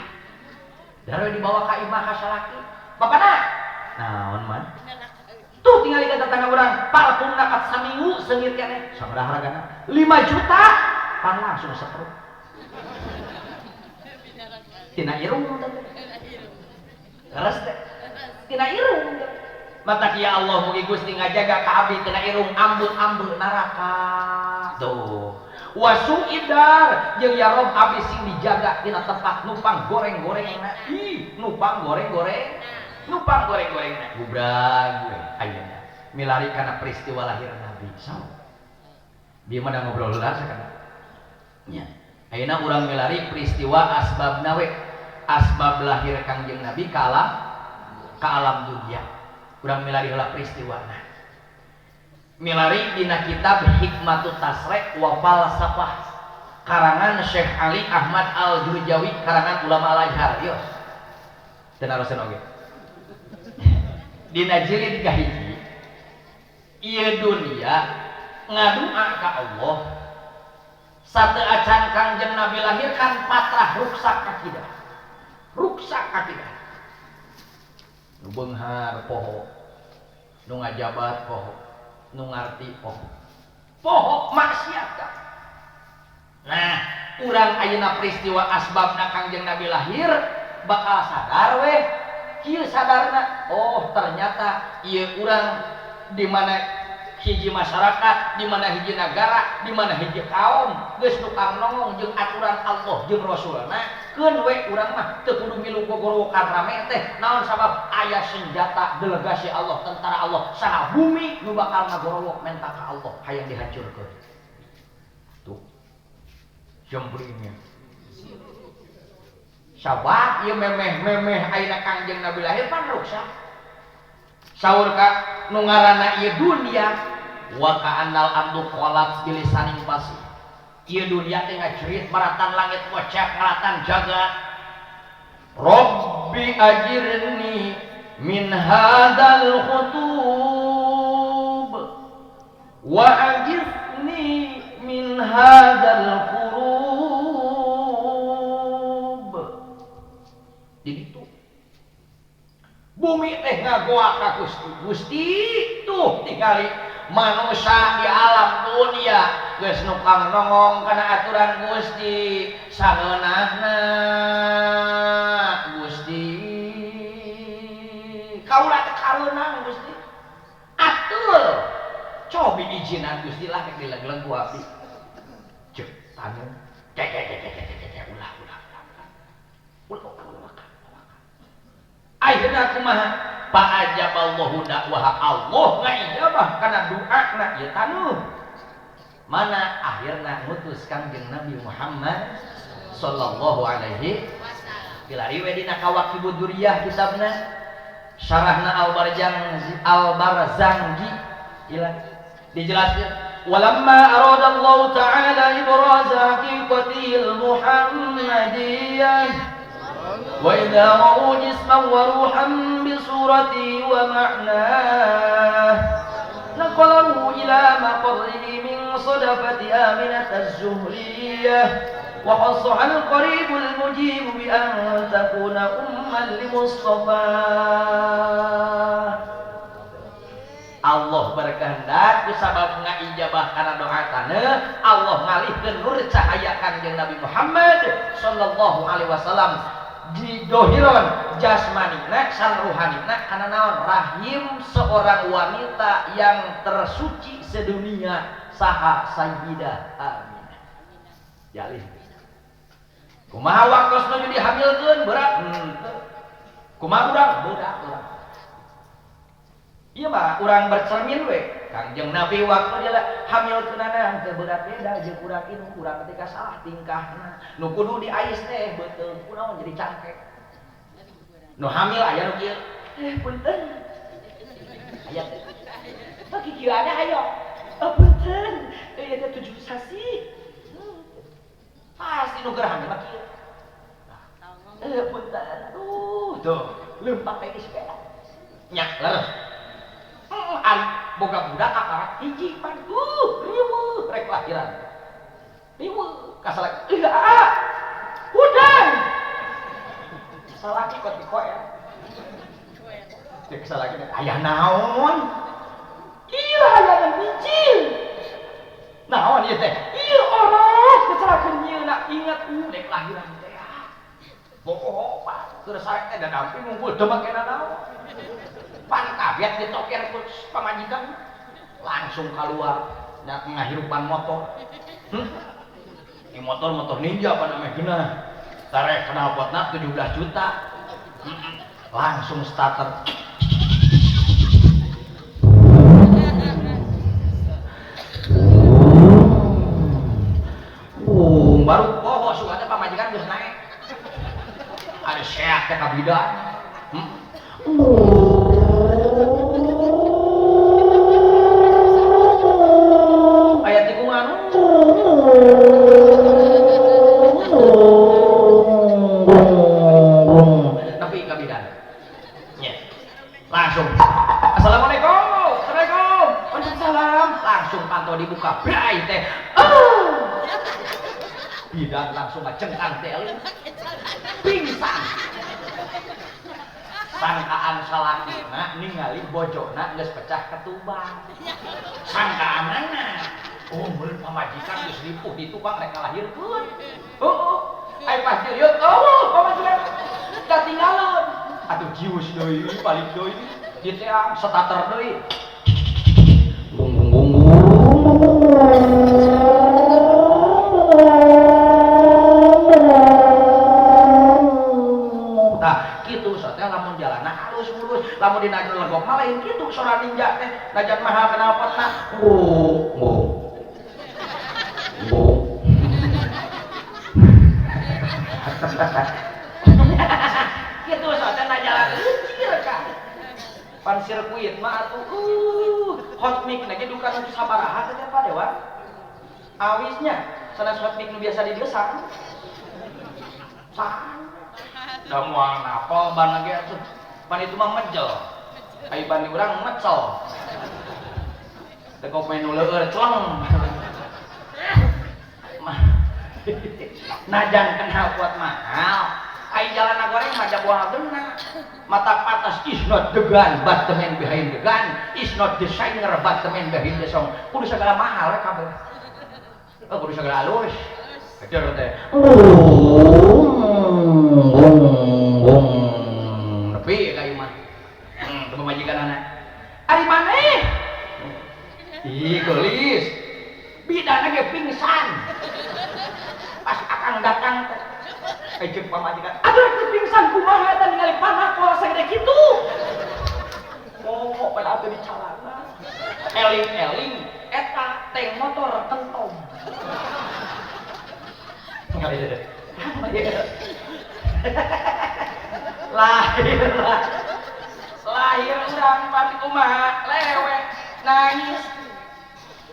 Speaker 4: Dara dibawa ka imah ka salaki. Bapana naon man? Tuh tinggal ka tetangga urang parfum nakat saminggu seungit keneh. Sabaraha hargana? 5 juta. Pan langsung setruk. Tina irung teh. Leres teh. Tina irung. Mata ya Allah mugi Gusti ngajaga ka abdi tina irung ambeu-ambeu neraka. Tuh. Wasuidar jeung ya Rob abdi sing dijaga tina tempat numpang goreng-gorengna. Ih, numpang goreng-goreng. Numpang goreng-gorengna. Gubrag we ayeuna. Milari kana peristiwa lahir Nabi. Sok. Bieu mah da ngobrol heula sakana. Nya. Ayeuna urang milari peristiwa asbabna we. Asbab lahir Kangjeng Nabi ka alam dunia. Urang milari heula peristiwana. Milari dina kitab Hikmatut Tasrek wa Falsafah karangan Syekh Ali Ahmad Al-Jurjawi karangan ulama Al-Azhar. Yos. Teu narosen oge. Dina jilid kahiji ieu dunia ngadua ka Allah sate acan Kangjeng Nabi lahir kan patrah ruksak akidah. Ruksak akidah. Nu beunghar poho, nu ngajabat poho, nu ngarti poho. Poho maksiat ka. Nah, urang ayeuna peristiwa asbabna Kangjeng Nabi lahir bakal sadar weh kieu sadarna oh ternyata ieu urang di mana hiji masyarakat, di mana hiji nagara, di mana hiji kaum geus tukang nongong jeung aturan Allah jeung Rasulna keun we urang mah teu kudu milu gogorowokan rame teh naon sabab aya senjata delegasi Allah tentara Allah saha bumi nu bakal ngagorowok menta ka Allah hayang dihancurkeun tuh jembringnya sabab ieu memeh-memeh ayeuna Kangjeng Nabi lahir pan ruksak saur ka nu ngaranna ieu dunya wa ka'annal abdu qalat bilisanin fasih ieu dunya teh ngajerit maratan langit ngocep maratan jagat Rabbi ajirni min hadzal khutub wa ajirni min hadzal kurub di ditu bumi teh ngagoa ka Gusti Gusti tuh tingali manusia di alam dunia geus nukang nongong kana aturan Gusti sangeunahna Gusti kaula teh kareunang Gusti atul cobi izinan Gusti lah rek dilegleng ku abdi ceuk taneuh kek kek kek kek ulah ulah ulah ulah ulah akhirna kumaha fa'ajaballahu da'waha Allah ngaijabah kana doana ieu tanuh mana akhirna ngutus Kangjeng Nabi Muhammad sallallahu alaihi wasallam dilari we dina Kawakibud Duriyah kitabna syarahna Al-Barzanji Al-Barzanji ilah dijelaskeun walamma aradallahu ta'ala ibraza haqiqatil muhammadiyah وإذا رأوا جسما وروحا بصورته ومعناه نقلوا إلى مقره من صدفة آمنة الزهرية وخصها القريب المجيب بأن تكون أما لمصطفى. Allah berkehendak kusabab ngaijabah kana doa taneuh Allah ngalihkeun nur cahaya Kangjeng Nabi Muhammad sallallahu alaihi wasallam di dohiron jasmanina san ruhanina kana naon rahim seorang wanita yang tersuci sedunia saha Sayyidah Aminah. Jalih kumaha waktos nuju dihamilkeun berat henteu kumaha urang budak urang ieu mah urang bercermin we Kangjeng Nabi waktu dia hamil keunana teu berat beda jeung urang indung urang ketika salah tingkahna nu kudu diais teh beuteung kunaon jadi cangkek nu hamil aya nu kieu punten aya teh teu kieu ada ayo punten ieu teh 7 sasi pasti nu keur hamil mah kieu punten aduh tuh leumpang teh geus beda nya leres ari boga budak kakara hiji pan riweuh rek lahiran riweuh kasalaki hudang salaki kot dikoer cek salaki aya naon ieu hayang hiji naon ieu teh ieu orok kecelakaan nyieuna ingat rek lahiran teh bohong pak keur sarek teh dadampi ngumpul teu make naon pan kabiat ditoker ku pamajikan langsung keluar ngahirupan motor Ini motor ninja apa namanya genah tarek knalpotna 17 juta langsung starter baru poho suka teh pamajikan geus naik ada seak teh ka bidan aya tikungan nepi ka bidan nya langsung assalamualaikum assalamualaikum waalaikumsalam langsung panto dibuka brai teh bidan langsung ngacengkang teh pingsan sangkaan salakina ningali bojona geus pecah ketubang sangkaanana oh meureun pamajikan geus ripuh di tukang rek ngalahirkeun heueuh ai pas dilieu oh pamajikan katinggalan Atuh jius deui balik deui di teh starter deui. Gung gung gung. Tah kitu teh lamun jalanna halus mulus, lamun dina legok mah lain kitu sora ninja teh, najan mahal knalpotna. Gung gung. Gung. Kitu teh na jalan leucir ka. Pan sirkuit mah atuh hot mic na ge duka nu sabaraha teh Pak Dewa. Awisnya sanes hot mic nu biasa di desa. Sah. Da moal napal ban ge atuh. Pan itu mah mejel. Ai ban di urang mecel. Teh kok main nu leueur celeng. Najan knalpot mahal. Ai jalan goreng mah jagoan geuna. Mata patas is not the gun but the man behind the gun, is not designer but the man behind the song. Kudu segala mahal we kabeh. Oh, kudu segala halus. Kejar teh. Nepi ka ieu mah. Teu pamajikanana. Ari maneh? Ih, geulis. Bidana ge pingsan. Pas akang datang teh ceuk pamajikan, aduh teu pingsan kumaha eta ningali panah pola sagede kitu. Oh, pada atuh di calana. Eling-eling eta tank motor kentom. Lahir lah. Lahir urang pan kumaha lewe nangis.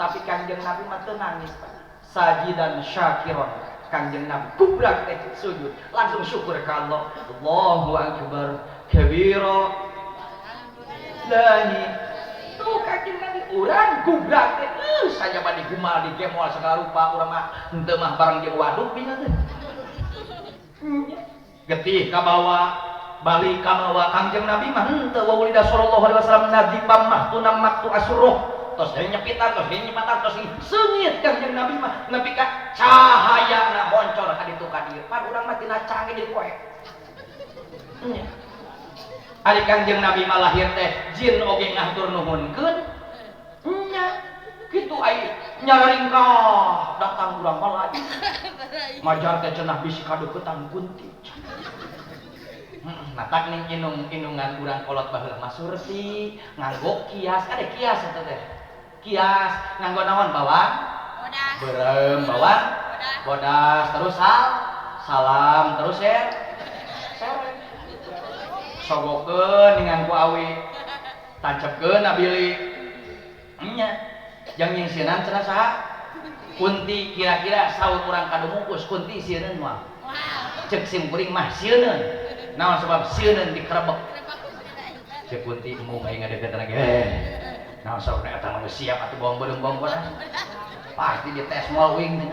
Speaker 4: Tapi Kanjeng Nabi mah teu nangis, Pak. Sajidan syakiron. Kanjeng Nabi kubrak teh sujud langsung syukur ka Allah. Allahu akbar kabira lahi. Tuh Kanjeng Nabi urang kubrak teh saja mah digumal digemol segala rupa urang mah henteu mah bareng jeung waduk bina teh. Getih ka bawa balik ka bawa Kanjeng Nabi mah henteu wa ulida sallallahu alaihi wasallam nadibam mahtuna maktu asruh. Tos nyepitan, tos nyepitan, tos seungit Kanjeng Nabi mah nepi ka cahayana boncor ka ditu ka dieu. Pan urang mah tina canggih jadi poek. Nya. Ari Kanjeng Nabi mah lahir teh jin oge ngahatur nuhunkeun. Nya. Kitu ai nyararingkah datang urang mah lagi. Majar teh cenah bisi kadeuketan kunti. Matak ning inung-inungan urang kolot baheula mah surti, nganggo kias, ada kias eta teh. Kias nganggo naon bawang? Bodas. Beureum bawang? Bodas. Terus salam terus ya. Sereh. Sogokeun dengan ku awi. Tancepkeun abili. Nya. Jang nyingsieunan cenah saha? Kunti kira-kira saur urang kadumungkus kunti sieuneun moal. Ceuk sim kuring mah sieuneun. Naon sebab sieuneun dikerebek. Ceuk kunti embung aing ngadeukeutan lagi. Naon sababna eta mah geus siap atuh bawang beureum bawang bodas. Pasti dites moal wing.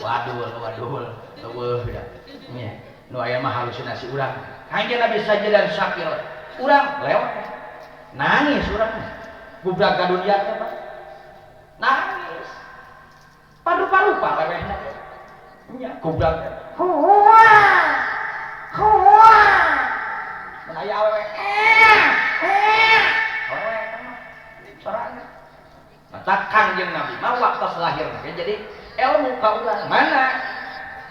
Speaker 4: Waduh, waduh. Leuweuh da. Nya, nu aya mah halusinasi urang. Kanjeng Nabi sajadan syakir. Urang lewat. Nangis urang. Gubrak ka dunia teh, Pak. Nangis. Paru-paru lewehna teh. Nya, gubrak teh. Huwa. Huwa. Mun aya awewe. Awewe eta mah sorana. Mata Kanjeng Nabi mah waktu lahir jadi ilmu ka urang mana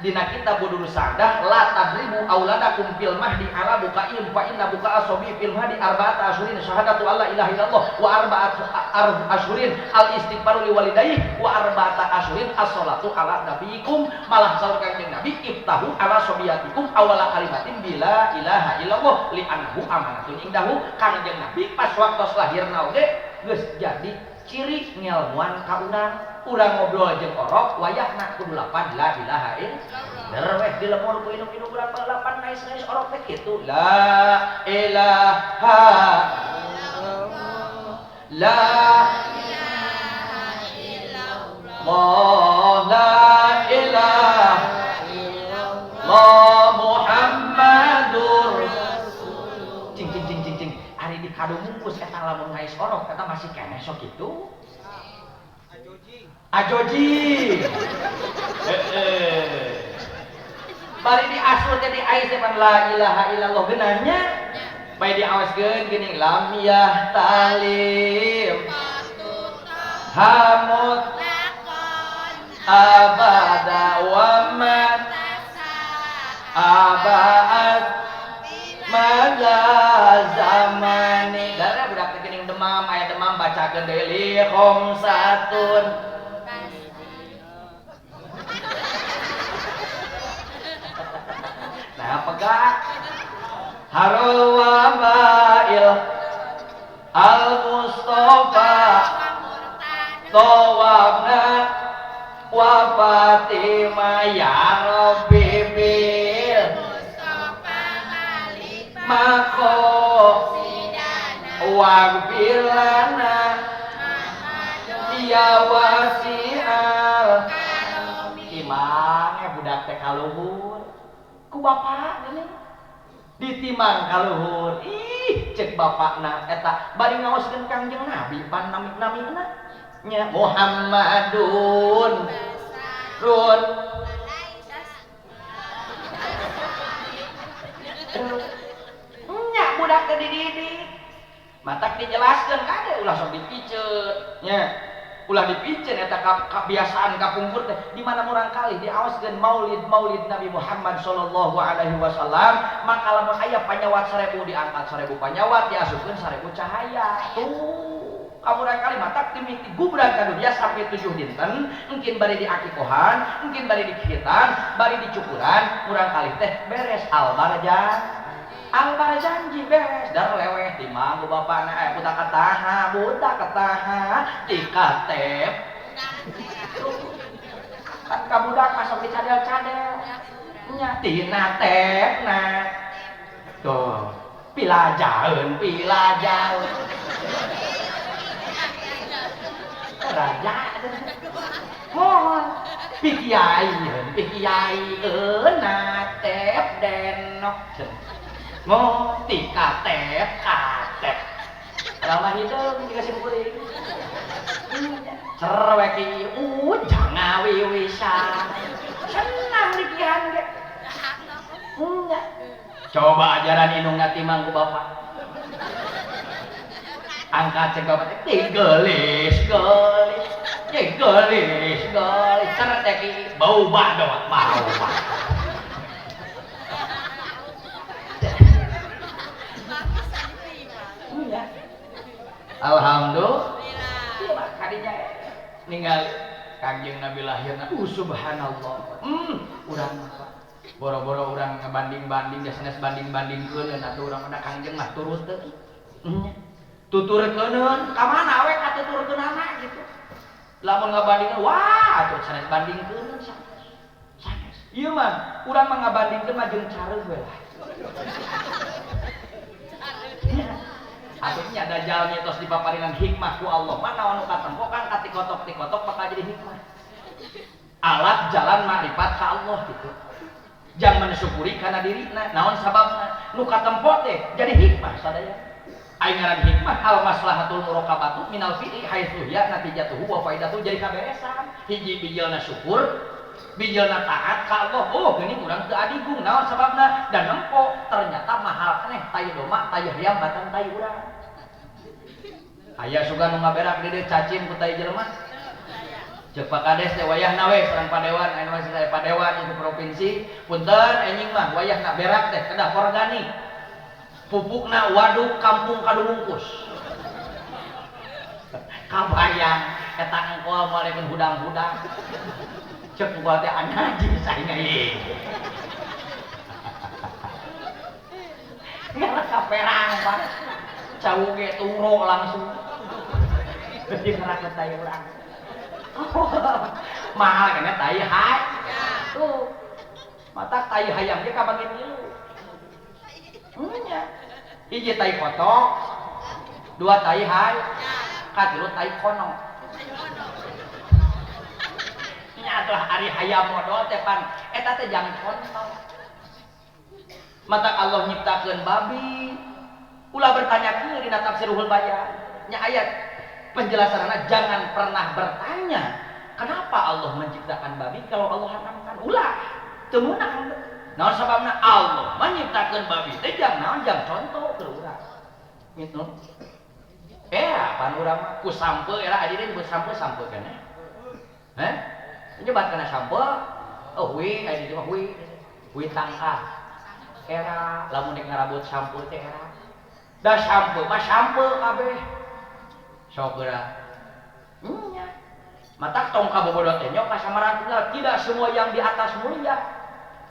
Speaker 4: dina kitab Budul Sadah la tadribu auladakum fil mahdi ala bukaim fa inna buka asobi fil mahdi arba'ata asyurin syahadatu alla ilaha illallah wa arba'atu asyurin al istighfaru li walidayhi wa arba'ata asyurin as-salatu ala nabiyikum. Malah saur Kanjeng Nabi iftahu ala sobiyatikum awala kalimatin bila ilaha illallah li annahu amanatun indahu. Kanjeng Nabi pas waktu lahirna oge geus jadi ciri ngelmuan ka urang. Urang ngobrol jeung orok wayahna kudu lapan la ilaha illallah. Derweh di lemur ku inum-inum urang lapan ngais-ngais orok teh kitu la ilaha illallah la ilaha illallah la ilaha illallah Muhammadur Rasulullah. Cing cing cing cing cing ari di kadumungkus eta lamun ngais orok eta masih keneh sok kitu. Ajoji. Bari diasur teh diais teh pan la ilaha illallah geunahnya. Bae diawaskeun geuning lam yahtalim hamut abada wa man abaat mada zamani. Darah budak teh geuning demam, aya demam bacakeun deui li khamsatun. Nah pegak harul wabail al mustafa tawabna wa fatima ya rabbi bil
Speaker 6: mustafa malik
Speaker 4: mako waghfir lana ya wasi'al imang budak teh kaluhur ku bapak geuning ditimang kaluhur. Ih cek bapakna eta bari ngaoskeun Kangjeng Nabi pan nami-namina nya Muhammadun run nya budak teh dididik matak dijelaskeun kade ulah sok dipiceun nya ulah dipiceun eta kebiasaan kapungkur teh di mana murang kali diawaskeun maulid-maulid Nabi Muhammad sallallahu alaihi wasallam maka lamun aya panyawat 1000 diangkat 1000 panyawat diasupkeun 1000 cahaya tuh kamurang kali matak dimiti gubran ka dunia sampai 7 dinten mungkin bari diakikohan mungkin bari dikitan bari dicukuran murang kali teh beres albarjan albar janji beres dar leweh timang ku bapana buta ketaha dikatep kan kabudak masuk di cadel-cadel nya tina tepna tuh pilajaeun pilajaeun raja mohon pikiaieun pikiaieun natep denok mau tikatep katep ramah hideung dikasih kuring cerweki ujang ngawiwisan senang dikihan ge coba ajaran indungna timang ku bapak angkat cek bapak teh gelis gelis gelis gelis certeki bau badot bau badot. Alhamdulillah kadinya ninggal Kangjeng Nabi lahirna subhanallah. Urang mah boro-boro urang ngabanding-banding sanes banding-bandingkeun atuh urang mah Kangjeng mah turut teu. Tuturkeun ka mana we katuturkeunana gitu. Lamun ngabandingkeun wah atuh sanes bandingkeun sanes. Ieu mah urang mah ngabandingkeun mah jeung careuh we lah. Atuhnya ada jalmi tos dipaparinan hikmah ku Allah. Mana anu katempo kan katikotok-tikotok bakal jadi hikmah. Alat jalan makrifat ka Allah gitu. Jangan mensyukuri kana dirina, naon sababna? Nu katempo teh jadi hikmah sadaya. Aing ngaran hikmah al maslahatul muraqabatu minal fi'li haitsu hiya natijatuhu wa faidatuhu jadi kaberesan. Hiji bijalna syukur, bijalna taat ka Allah. Oh, geuning urang teu adigung naon sababna? Dan nempo ternyata mahal keneh tai doma, tai hayam batan tai urang. Aya sugan nu ngaberak di dieu cacing ku tai jelema. Ceuk Pak Kades teh wayahna we sareng padewan, anu saya padewan itu provinsi, punten enjing mah wayahna berak teh kedah organik. Pupukna waduk kampung Kadungungkus. Kabayang eta engkol moal hudang-hudang. Ceuk gua teh anajis aing ieu. Ngarah kaperang Pak. Cau ge turo langsung. Jadi ngarah tai urang. Mahal kana tai hay. Tuh. Mata tai hayam ge kabagi tilu. Nya. Hiji tai kotok, dua tai hay, katilu tai kono. Nya atuh ari hayam modol teh pan eta teh jang contoh. Mata Allah nyiptakeun babi. Ulah bertanya ke dina tafsir Ruhul Bayan. Nya ayat penjelasanana jangan pernah bertanya kenapa Allah menciptakan babi kalau Allah haramkan. Ulah teu meunang. Naon sababna Allah menyiptakeun babi teh jang naon jang contoh ke urang. Gitu. Pan urang mah ku sampe era hadirin ku sampe-sampe keneh. Heh? Nyebat kana sampe, oh hui aya di mah hui. Hui tangkah. Era lamun rek ngarabut sampe teh era. Da sampe mah sampe kabeh. Sok geura. Nya. Mata tong kabobodo teh nyok kasamaran tinggal tidak semua yang di atas mulia.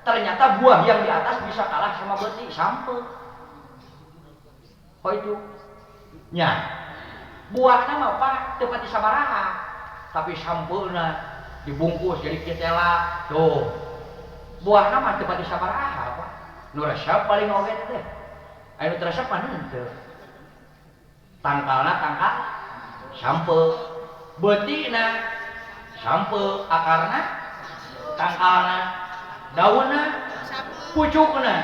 Speaker 4: Ternyata buah yang di atas bisa kalah sama beti sampe. Kok itu? Nya. Buahna mah Pak teu pati sabaraha. Tapi sampeuna dibungkus jadi kitela. Tuh. Buahna mah teu pati sabaraha, Pak. Nu resep paling oge teh. Aya nu teu resep mah henteu. Tangkalna tangkal sampe. Beutina sampe, akarna tangkalna, daunna, pucukna,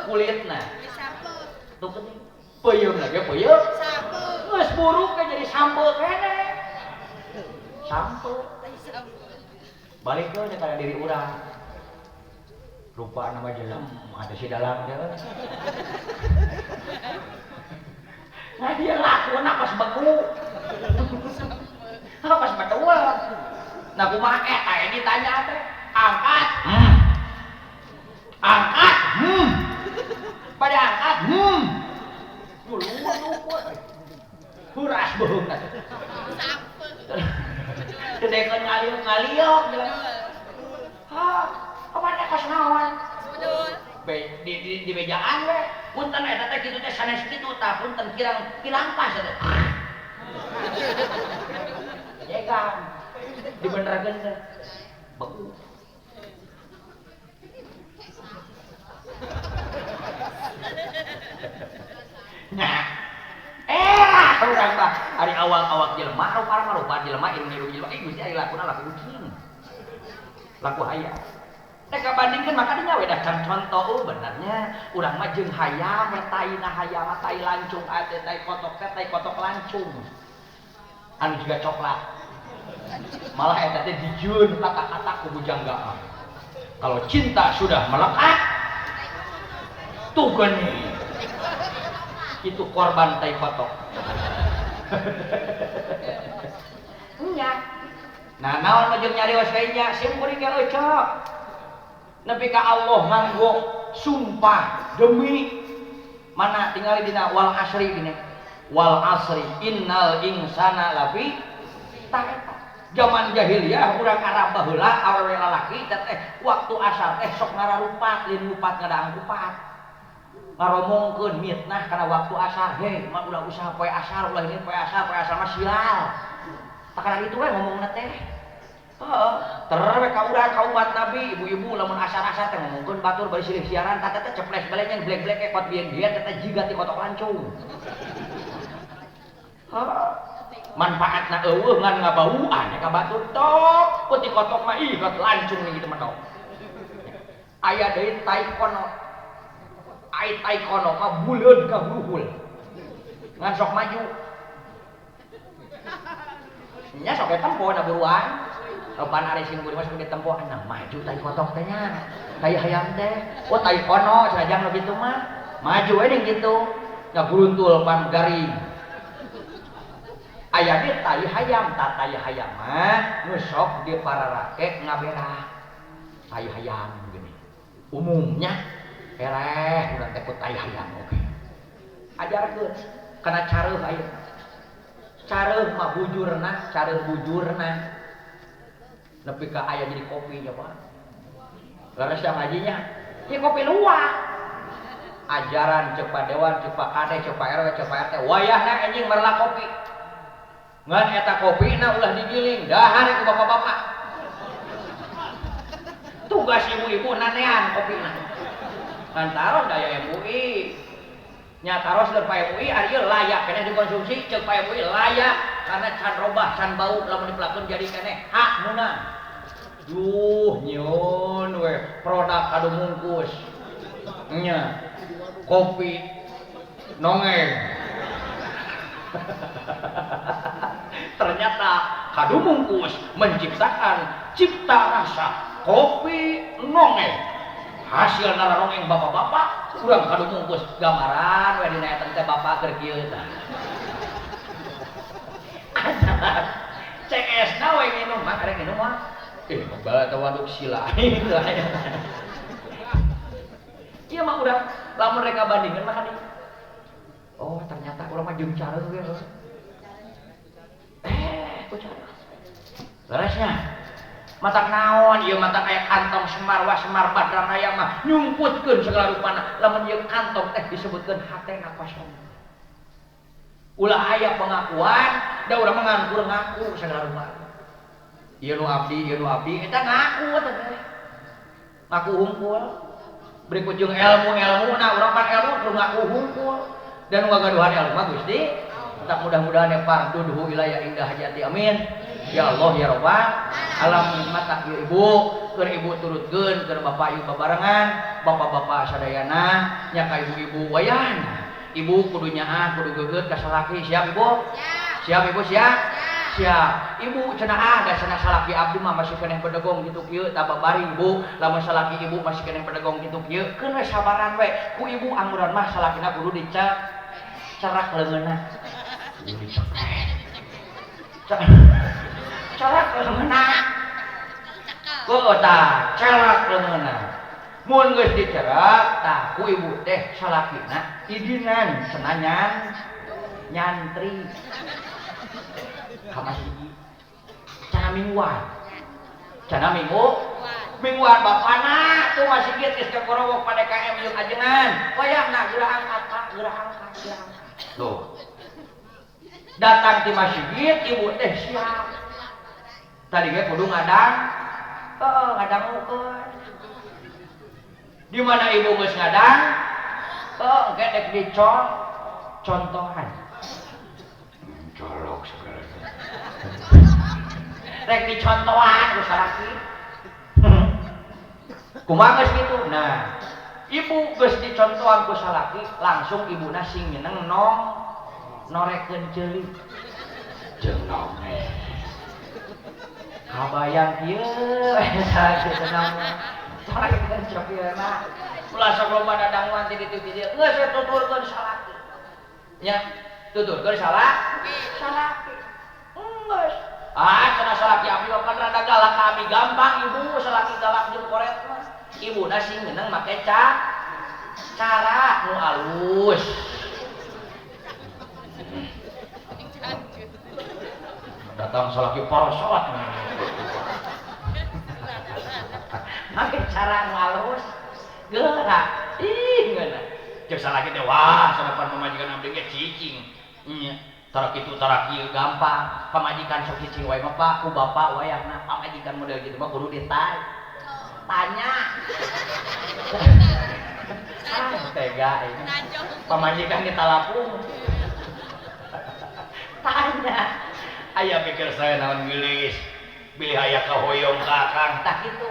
Speaker 4: kulitna. Tuh geuning. Peuyeumna ge peuyeum. Geus buruk ge jadi sampe keneh. Sampe. Balikeun kana diri urang. Rupa nama jelem ada si dalang teh. Nah dia lakuna pas beku. Pas betul. Nah kumaha eta ini ditanya teh. Angkat. Angkat. Pada angkat. Huras beuheung teh. Tedekeun ngaliuk-ngaliuk jelema. Hah, apa teh kos naon? Di bejaan we. Punten eta teh kitu teh sanes kitu tah punten kirang pas teh. Jegang. Dibenerkeun teh. Beku. Nah, urang mah ari awal-awal jelema rupa-rupa jelema ilmu jelema Gusti ari lakuna laku kucing. Laku hayam. Teh kabandingkeun maka dinya we dah can contoh benernya urang mah jeung hayam we taina hayam tai lancung ate tai kotok teh tai kotok lancung. Anu juga coklat. Malah eta teh dijieun kata-kata ku bujangga mah. Kalau cinta sudah melekat tuh geuning. Itu korban tai kotok. Nya. Nah, naon mah jeung nyarios ka nya sim kuring ge eucok. Nepi ka Allah nganggo sumpah demi mana tingali dina wal asri gini. Wal asri innal insana lafi ta eta. Zaman jahiliyah urang Arab baheula awewe lalaki teh waktu asar teh sok ngararupat lin lupat ngadaang kupat. Ngaromongkeun mitnah kana waktu asar, hei mah ulah usaha poe asar, ulah ini poe asar mah sial. Takaran itu we ngomongna teh. Heeh, ter we ka urang ka umat Nabi, ibu-ibu lamun asar-asar teh ngomongkeun batur bari silih siaran tah teh ceples balenya blek-blek ekot bien-bien teh jiga ti kotok lancung. Heeh. Manfaatna eueuh ngan ngabauan ka batur tok, ku ti kotok mah ih kot lancung nih kitu mah tok. Aya deui tai kono. Ai tai kono mah buleud ka huluhul. Ngan sok maju. Nya sok tempo na buruan. Ropan ari sing kuring mah sok tempo nah maju tai kotok teh nya. Tai hayam teh. Oh tai kono cenah nu kitu mah. Maju we deung kitu. Ngaguruntul pan garing. Aya ge tai hayam, ta tai hayam mah nu sok di pararake ngaberah. Tai hayam geuning. Umumnya ereh urang teh ku tai hayam oge. Ajarkeun kana careuh ayeuna. Careuh mah bujurna, careuh bujurna. Nepi ka aya jadi kopi nya Pak. Leres da ngajinya. Ieu kopi luwak. Ajaran ceuk Pak Dewan, ceuk Pak Kades, ceuk Pak RW, ceuk Pak RT, wayahna anjing merla kopi. Ngan eta kopina ulah digiling, dahar ku bapak-bapak. Tugas ibu-ibu nanean kopina. Ngan taros daya MUI. Nya taros leur Pak MUI ari ieu layak keneh dikonsumsi ceuk Pak MUI layak karena can robah can bau lamun dipelakeun jadi keneh hak meunang. Duh nyieun we produk kadu mungkus. Nya kopi nongeng. Ternyata kadu mungkus menciptakan cipta rasa kopi nongeng. Hasil nararongeng bapak-bapak urang kadumungkus gambaran we dina eta teh bapak keur kieu tah. CS na we nginum mah karek nginum mah. Bala teh waduk sila. Ieu mah urang lamun rek ngabandingkeun mah kan. Oh, ternyata urang mah jeung cara ge. Ku cara. Leresnya. Matak naon ieu matak aya kantong Semar wa Semar Badran aya mah nyumputkeun segala rupana. Lamun ieu kantong teh disebutkeun hatena kosong. Ulah aya pengakuan da urang mah nganggur ngaku segala rupa. Ieu nu abdi, ieu nu abdi eta ngaku teh. Ngaku hungkul. Berikut jeung ilmu-ilmuna urang pan ilmu kudu ngaku hungkul. Dan nu ngagaduhan ilmu mah Gusti. Tak mudah-mudahan ya fardudhu ilaya indah hajati amin. Ya Allah ya Rabbal alamin. Matak ieu ibu keur ibu turutkeun keur bapak ieu babarengan, bapak-bapak sadayana nya ka ibu-ibu wayahna. Ibu kudu nyaah kudu geugeut ka salaki. Siap ibu? Siap. Siap ibu siap? Siap. Ibu cenah ah da cenah salaki abdi mah masih keneh bedegong kitu kieu tah babari ibu. Lamun salaki ibu masih keneh bedegong kitu kieu keun we sabaran we. Ku ibu angguran mah salakina kudu dicek cerak leungeunna. Kudu dicekek. Cerak leungeunna. Keu tah cerak leungeunna. Mun geus dicerak tah ku ibu teh salakina idinan cenah nyantri ka masjid. Cenah mingguan. Cenah minggu? Mingguan bapana tuh masjid geus kakorowok pa DKM jeung ajengan. Wayahna geura angkat Pak, geura angkat, geura angkat. Tuh. Datang di masjid ibu teh siap. Tadi ge kudu ngadang. Heeh, ngadangukeun. Di mana ibu geus ngadang? Heeh, engke dek dicol contohan.
Speaker 5: Colok segala.
Speaker 4: Rek dicontohan ku salaki. Kumaha geus kitu? Nah, ibu geus dicontohan ku salaki, langsung ibuna sing nyeneng nong norekeun ceuli.
Speaker 5: Jeung nonge.
Speaker 4: Kabayang kieu eta kieu nong. Norekeun ceulina. Ulah sok loba dadanguan ti ditu ti dieu. Geus we tuturkeun salaki. Nya, tuturkeun salaki. Salaki. Geus. Ah, cenah salaki abdi mah pan rada galak ka abdi gampang ibu salaki galak jeung koret mah. Ibuna sing ngeunang make cara nu alus. Datang salaki parasot. Make cara nu alus geura. Ih ngeunah.
Speaker 3: Ceuk salaki teh wah sanapan pamajikan abdi ge cicing. Nya.
Speaker 4: Tara kitu tara kieu gampang. Pamajikan sok cicing wae mah Pak, ku bapak wayahna pamajikan model kitu mah kudu ditanya. Ah, tega ini. Pamajikan ditalapung. Tanya.
Speaker 3: Aya pikir saya naon geulis. Bilih aya kahoyong ka akang
Speaker 4: tah kitu.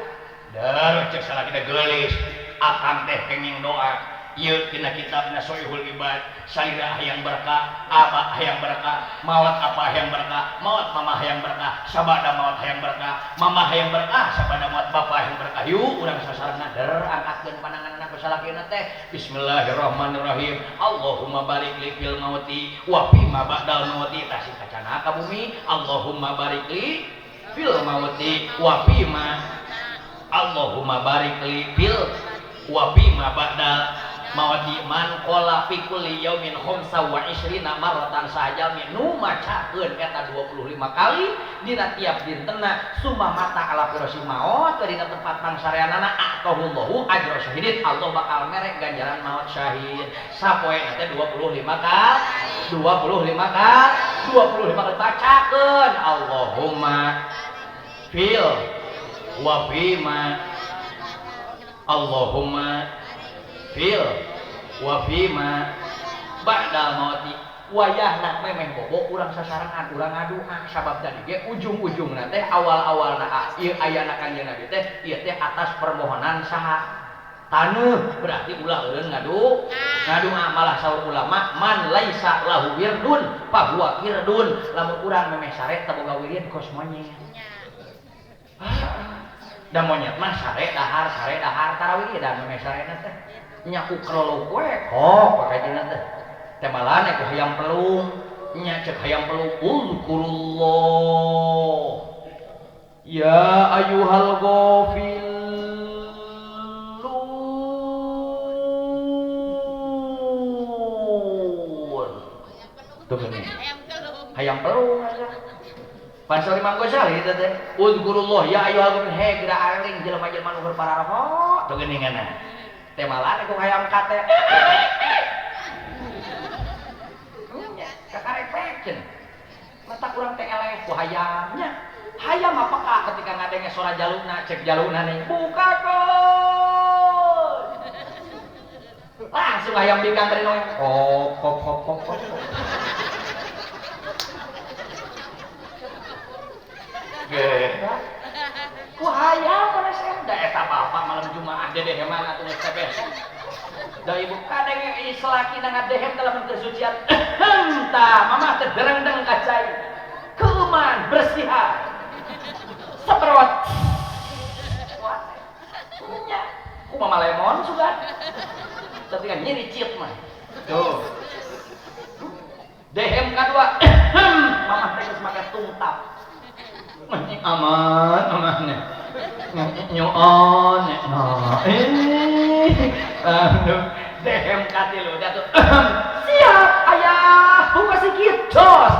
Speaker 3: Der ceuk salaki teh geulis. Akang teh kenging doa. Ieu tina kitabna Sohihul Ibad, salira hayang berkah, abah hayang berkah, maot apa hayang berkah, maot mama hayang berkah, sabada maot hayang berkah, mama hayang berkah, sabada maot bapa hayang berkah.
Speaker 4: Yuk urang sasarengan der angkatkeun pananganna ku salakina teh. Bismillahirrahmanirrahim. Allahumma barik li fil mauti wa fi ma ba'dal mauti. Tah sing kacana ka bumi. Allahumma barik li fil mauti wa fi ma Allahumma barik li fil wa fi ma ba'dal mawadi man qala fi kulli yaumin khamsa wa isrina marratan sajalmi nu macakeun eta 25 kali dina tiap dintenna summa mata ala firasy maot dina tempat pangsareanana aqahullahu ajra syahidin Allah bakal mere ganjaran maot syahid sapoena teh 25 kali 25 kali 25 kali bacakeun Allahumma fil wa fima Allahumma fil wa fima ba'dal mauti wayahna memeh bobo urang sasarengan urang ngadu'a sabab tadi ge ujung-ujungna teh awal-awalna ieu ayana Kanjeng Nabi teh ieu teh atas permohonan saha taneuh berarti ulah eureun ngadu ngadu'a malah saur ulama man laisa lahu wirdun fahuwa kirdun lamun urang memeh sare teu boga wirid kos monyet. Da monyet mah sare dahar tarawih da memeh sarena teh. Nya ku kelolok we kok pake dina teh. Teh malane ku hayam pelung. Nya cek hayam pelung uzkurullah. Ya ayyuhal ghafilun. Tuh gini. Hayam pelung aja. Pansori Imam Ghazali teh teh uzkurullah ya ayyuhal ghafilun he geura aling jelema-jelema nu pararaho tuh geuninganna. Teh malane ku hayam kate. Nya kakarek cenah. Mata kurang teh eleh ku hayamnya. Hayam apakah ketika ngadenge suara jaluna cek jaluna nih bukakeun. Langsung hayam bikang tadi noeng kop kop kop kop kop. Ku hayam mana da eta bapak malam Jumaah dedeheman atuh geus teh besok. Da ibu kadenge salakina ngadehem dalam kesucian. Tah mamah teh derengdeng ka cai. Keuman bersihan. Saperawat. Nya ku mama lemon sugan. Tapi kan nyeri ciut mah. Tuh. Dehem kadua. Mamah teh geus make tungtap. Aman, aman nyoon, aduh, dehem katilu, jatuh, siap ayah, buka sikit, jos,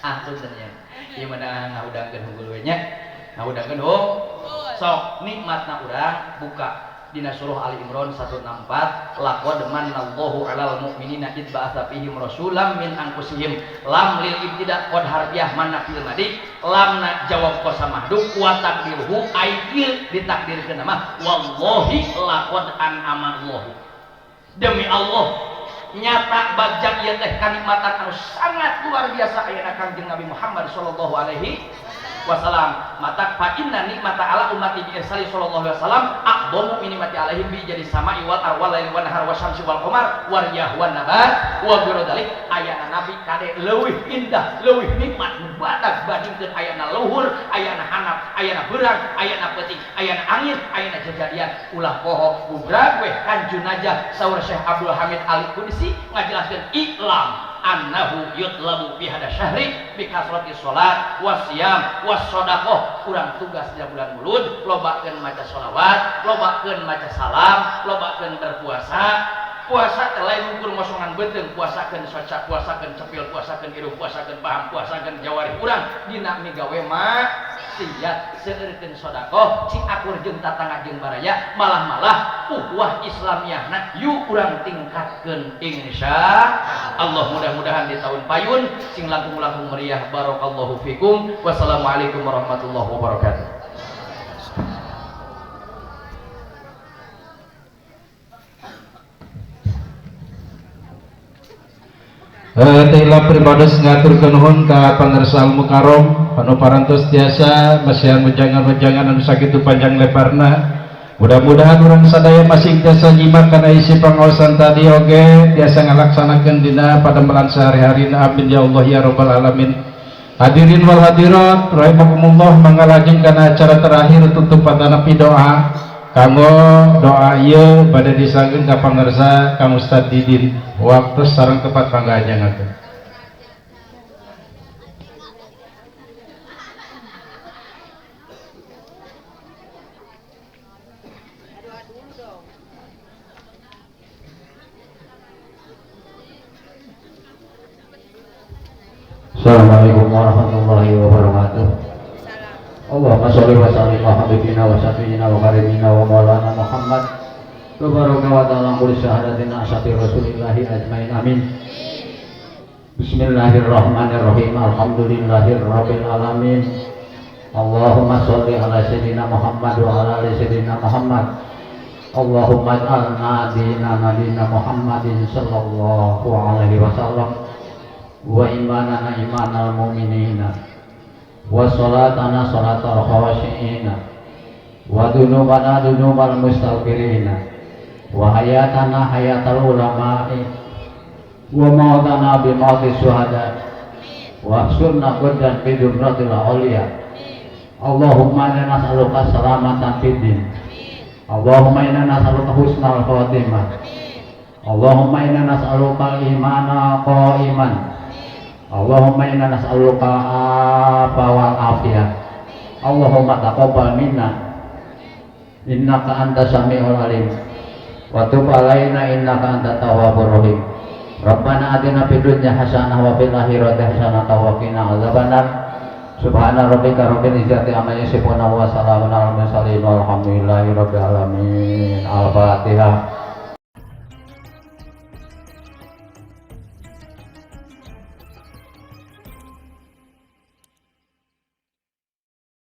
Speaker 4: ampun ternyata, gimana ngahudangkeun unggul we nya, ngahudangkeun hung, sok nikmatna urang buka. Dina surah Ali Imran 164 laqad manallahu 'alal mu'minina id ba'atsa fihim rasulam min anfusihim lam lil ibtida qad harfiah manna fil madi lamna jawab qasam mahdhuf wa taqdiruhu aidil ditakdirkeun mah wallahi laqad an'ama Allahu demi Allah nyata bagja ieu teh kanikmatan anu sangat luar biasa ayeuna Kangjeng Nabi Muhammad sallallahu alaihi wasallam mata fa inna nikmata ala ummati bi irsali sallallahu alaihi wasallam aqdamu min nikmati alaihim bi jadi sama wal arwal lail wan nahar wasyamsi wal qamar wariyah wan nabat wa biradalik ayana nabi kade leuwih indah leuwih nikmat nu badag bandingkeun ayana luhur ayana hanap ayana beurang ayana peuting ayana angin ayana jajadian ulah poho bubrag weh kanjunajah saur Syekh Abdul Hamid Ali Qudsi ngajelaskeun iklam annahu yutlabu bi hada syahri bi kasrati salat wasiyam wasodaqoh kurang tugas dina bulan Mulud lobakeun maca sholawat lobakeun maca salam lobakeun berpuasa puasa teh lain ukur ngosongan beuteung puasakeun soca puasakeun cepil puasakeun irung puasakeun paham puasakeun jawari urang dina migawe maksiat seueurkeun sedekah cing akur jeung tatangga jeung baraya malah-malah ukhuwah Islamiyahna yuk urang tingkatkeun insya Allah mudah-mudahan di tahun payun sing langkung-langkung meriah barakallahu fikum wassalamualaikum warahmatullahi wabarakatuh.
Speaker 1: Tehila pribados ngaturkeun nuhun ka pangersa Mukarrom anu parantos tiasa masihan wejangan-wejangan anu sakitu panjang lebarna. Mudah-mudahan urang sadaya masih tiasa nyimak kana isi pangaosan tadi oge tiasa ngalaksanakeun dina padamelan sehari-harina amin ya Allah ya rabbal alamin. Hadirin wal hadirat rahimakumullah mangalajeng kana acara terakhir tutup patanapi doa. Kanggo doa ieu bade disanggeun ka pangersa Kang Ustad Didin waktu sareng tepat pangganjangan.
Speaker 7: Assalamualaikum warahmatullahi wabarakatuh. Allahumma sholli wa sallim ala habibina wa syafi'ina wa karimina wa maulana Muhammad wa baraka wa ta'ala kulli syahadatina ashabi rasulillahi ajmain amin. Bismillahirrahmanirrahim. Alhamdulillahirabbil alamin. Allahumma sholli ala sayyidina Muhammad wa ala ali sayyidina Muhammad. Allahumma ij'alna dinana dina Muhammadin sallallahu alaihi wasallam wa imanana imanal mu'minina wa salatana salatal khawashiina wa dunubana dunubal mustaghfirina wa hayatana hayatal ulama'i wa mautana bi mautis syuhada Wa ahsurna ghadan fi zumratil auliya. Allahumma inna nas'aluka salamatan fid din. Allahumma inna nas'aluka husnal khatimah. Allahumma inna nas'aluka al-imana qa'iman. Allahumma inna nas'aluka afa wal afiyah. Allahumma taqabbal minna innaka antas samiul alim wa tub alaina innaka antat tawwabur rahim. Rabbana atina fid dunya hasanah wa fil akhirati hasanah wa qina adzabannar. Subhana rabbika rabbil izzati amma yasifun wa salamun alal mursalin walhamdulillahi rabbil alamin. Al-Fatihah.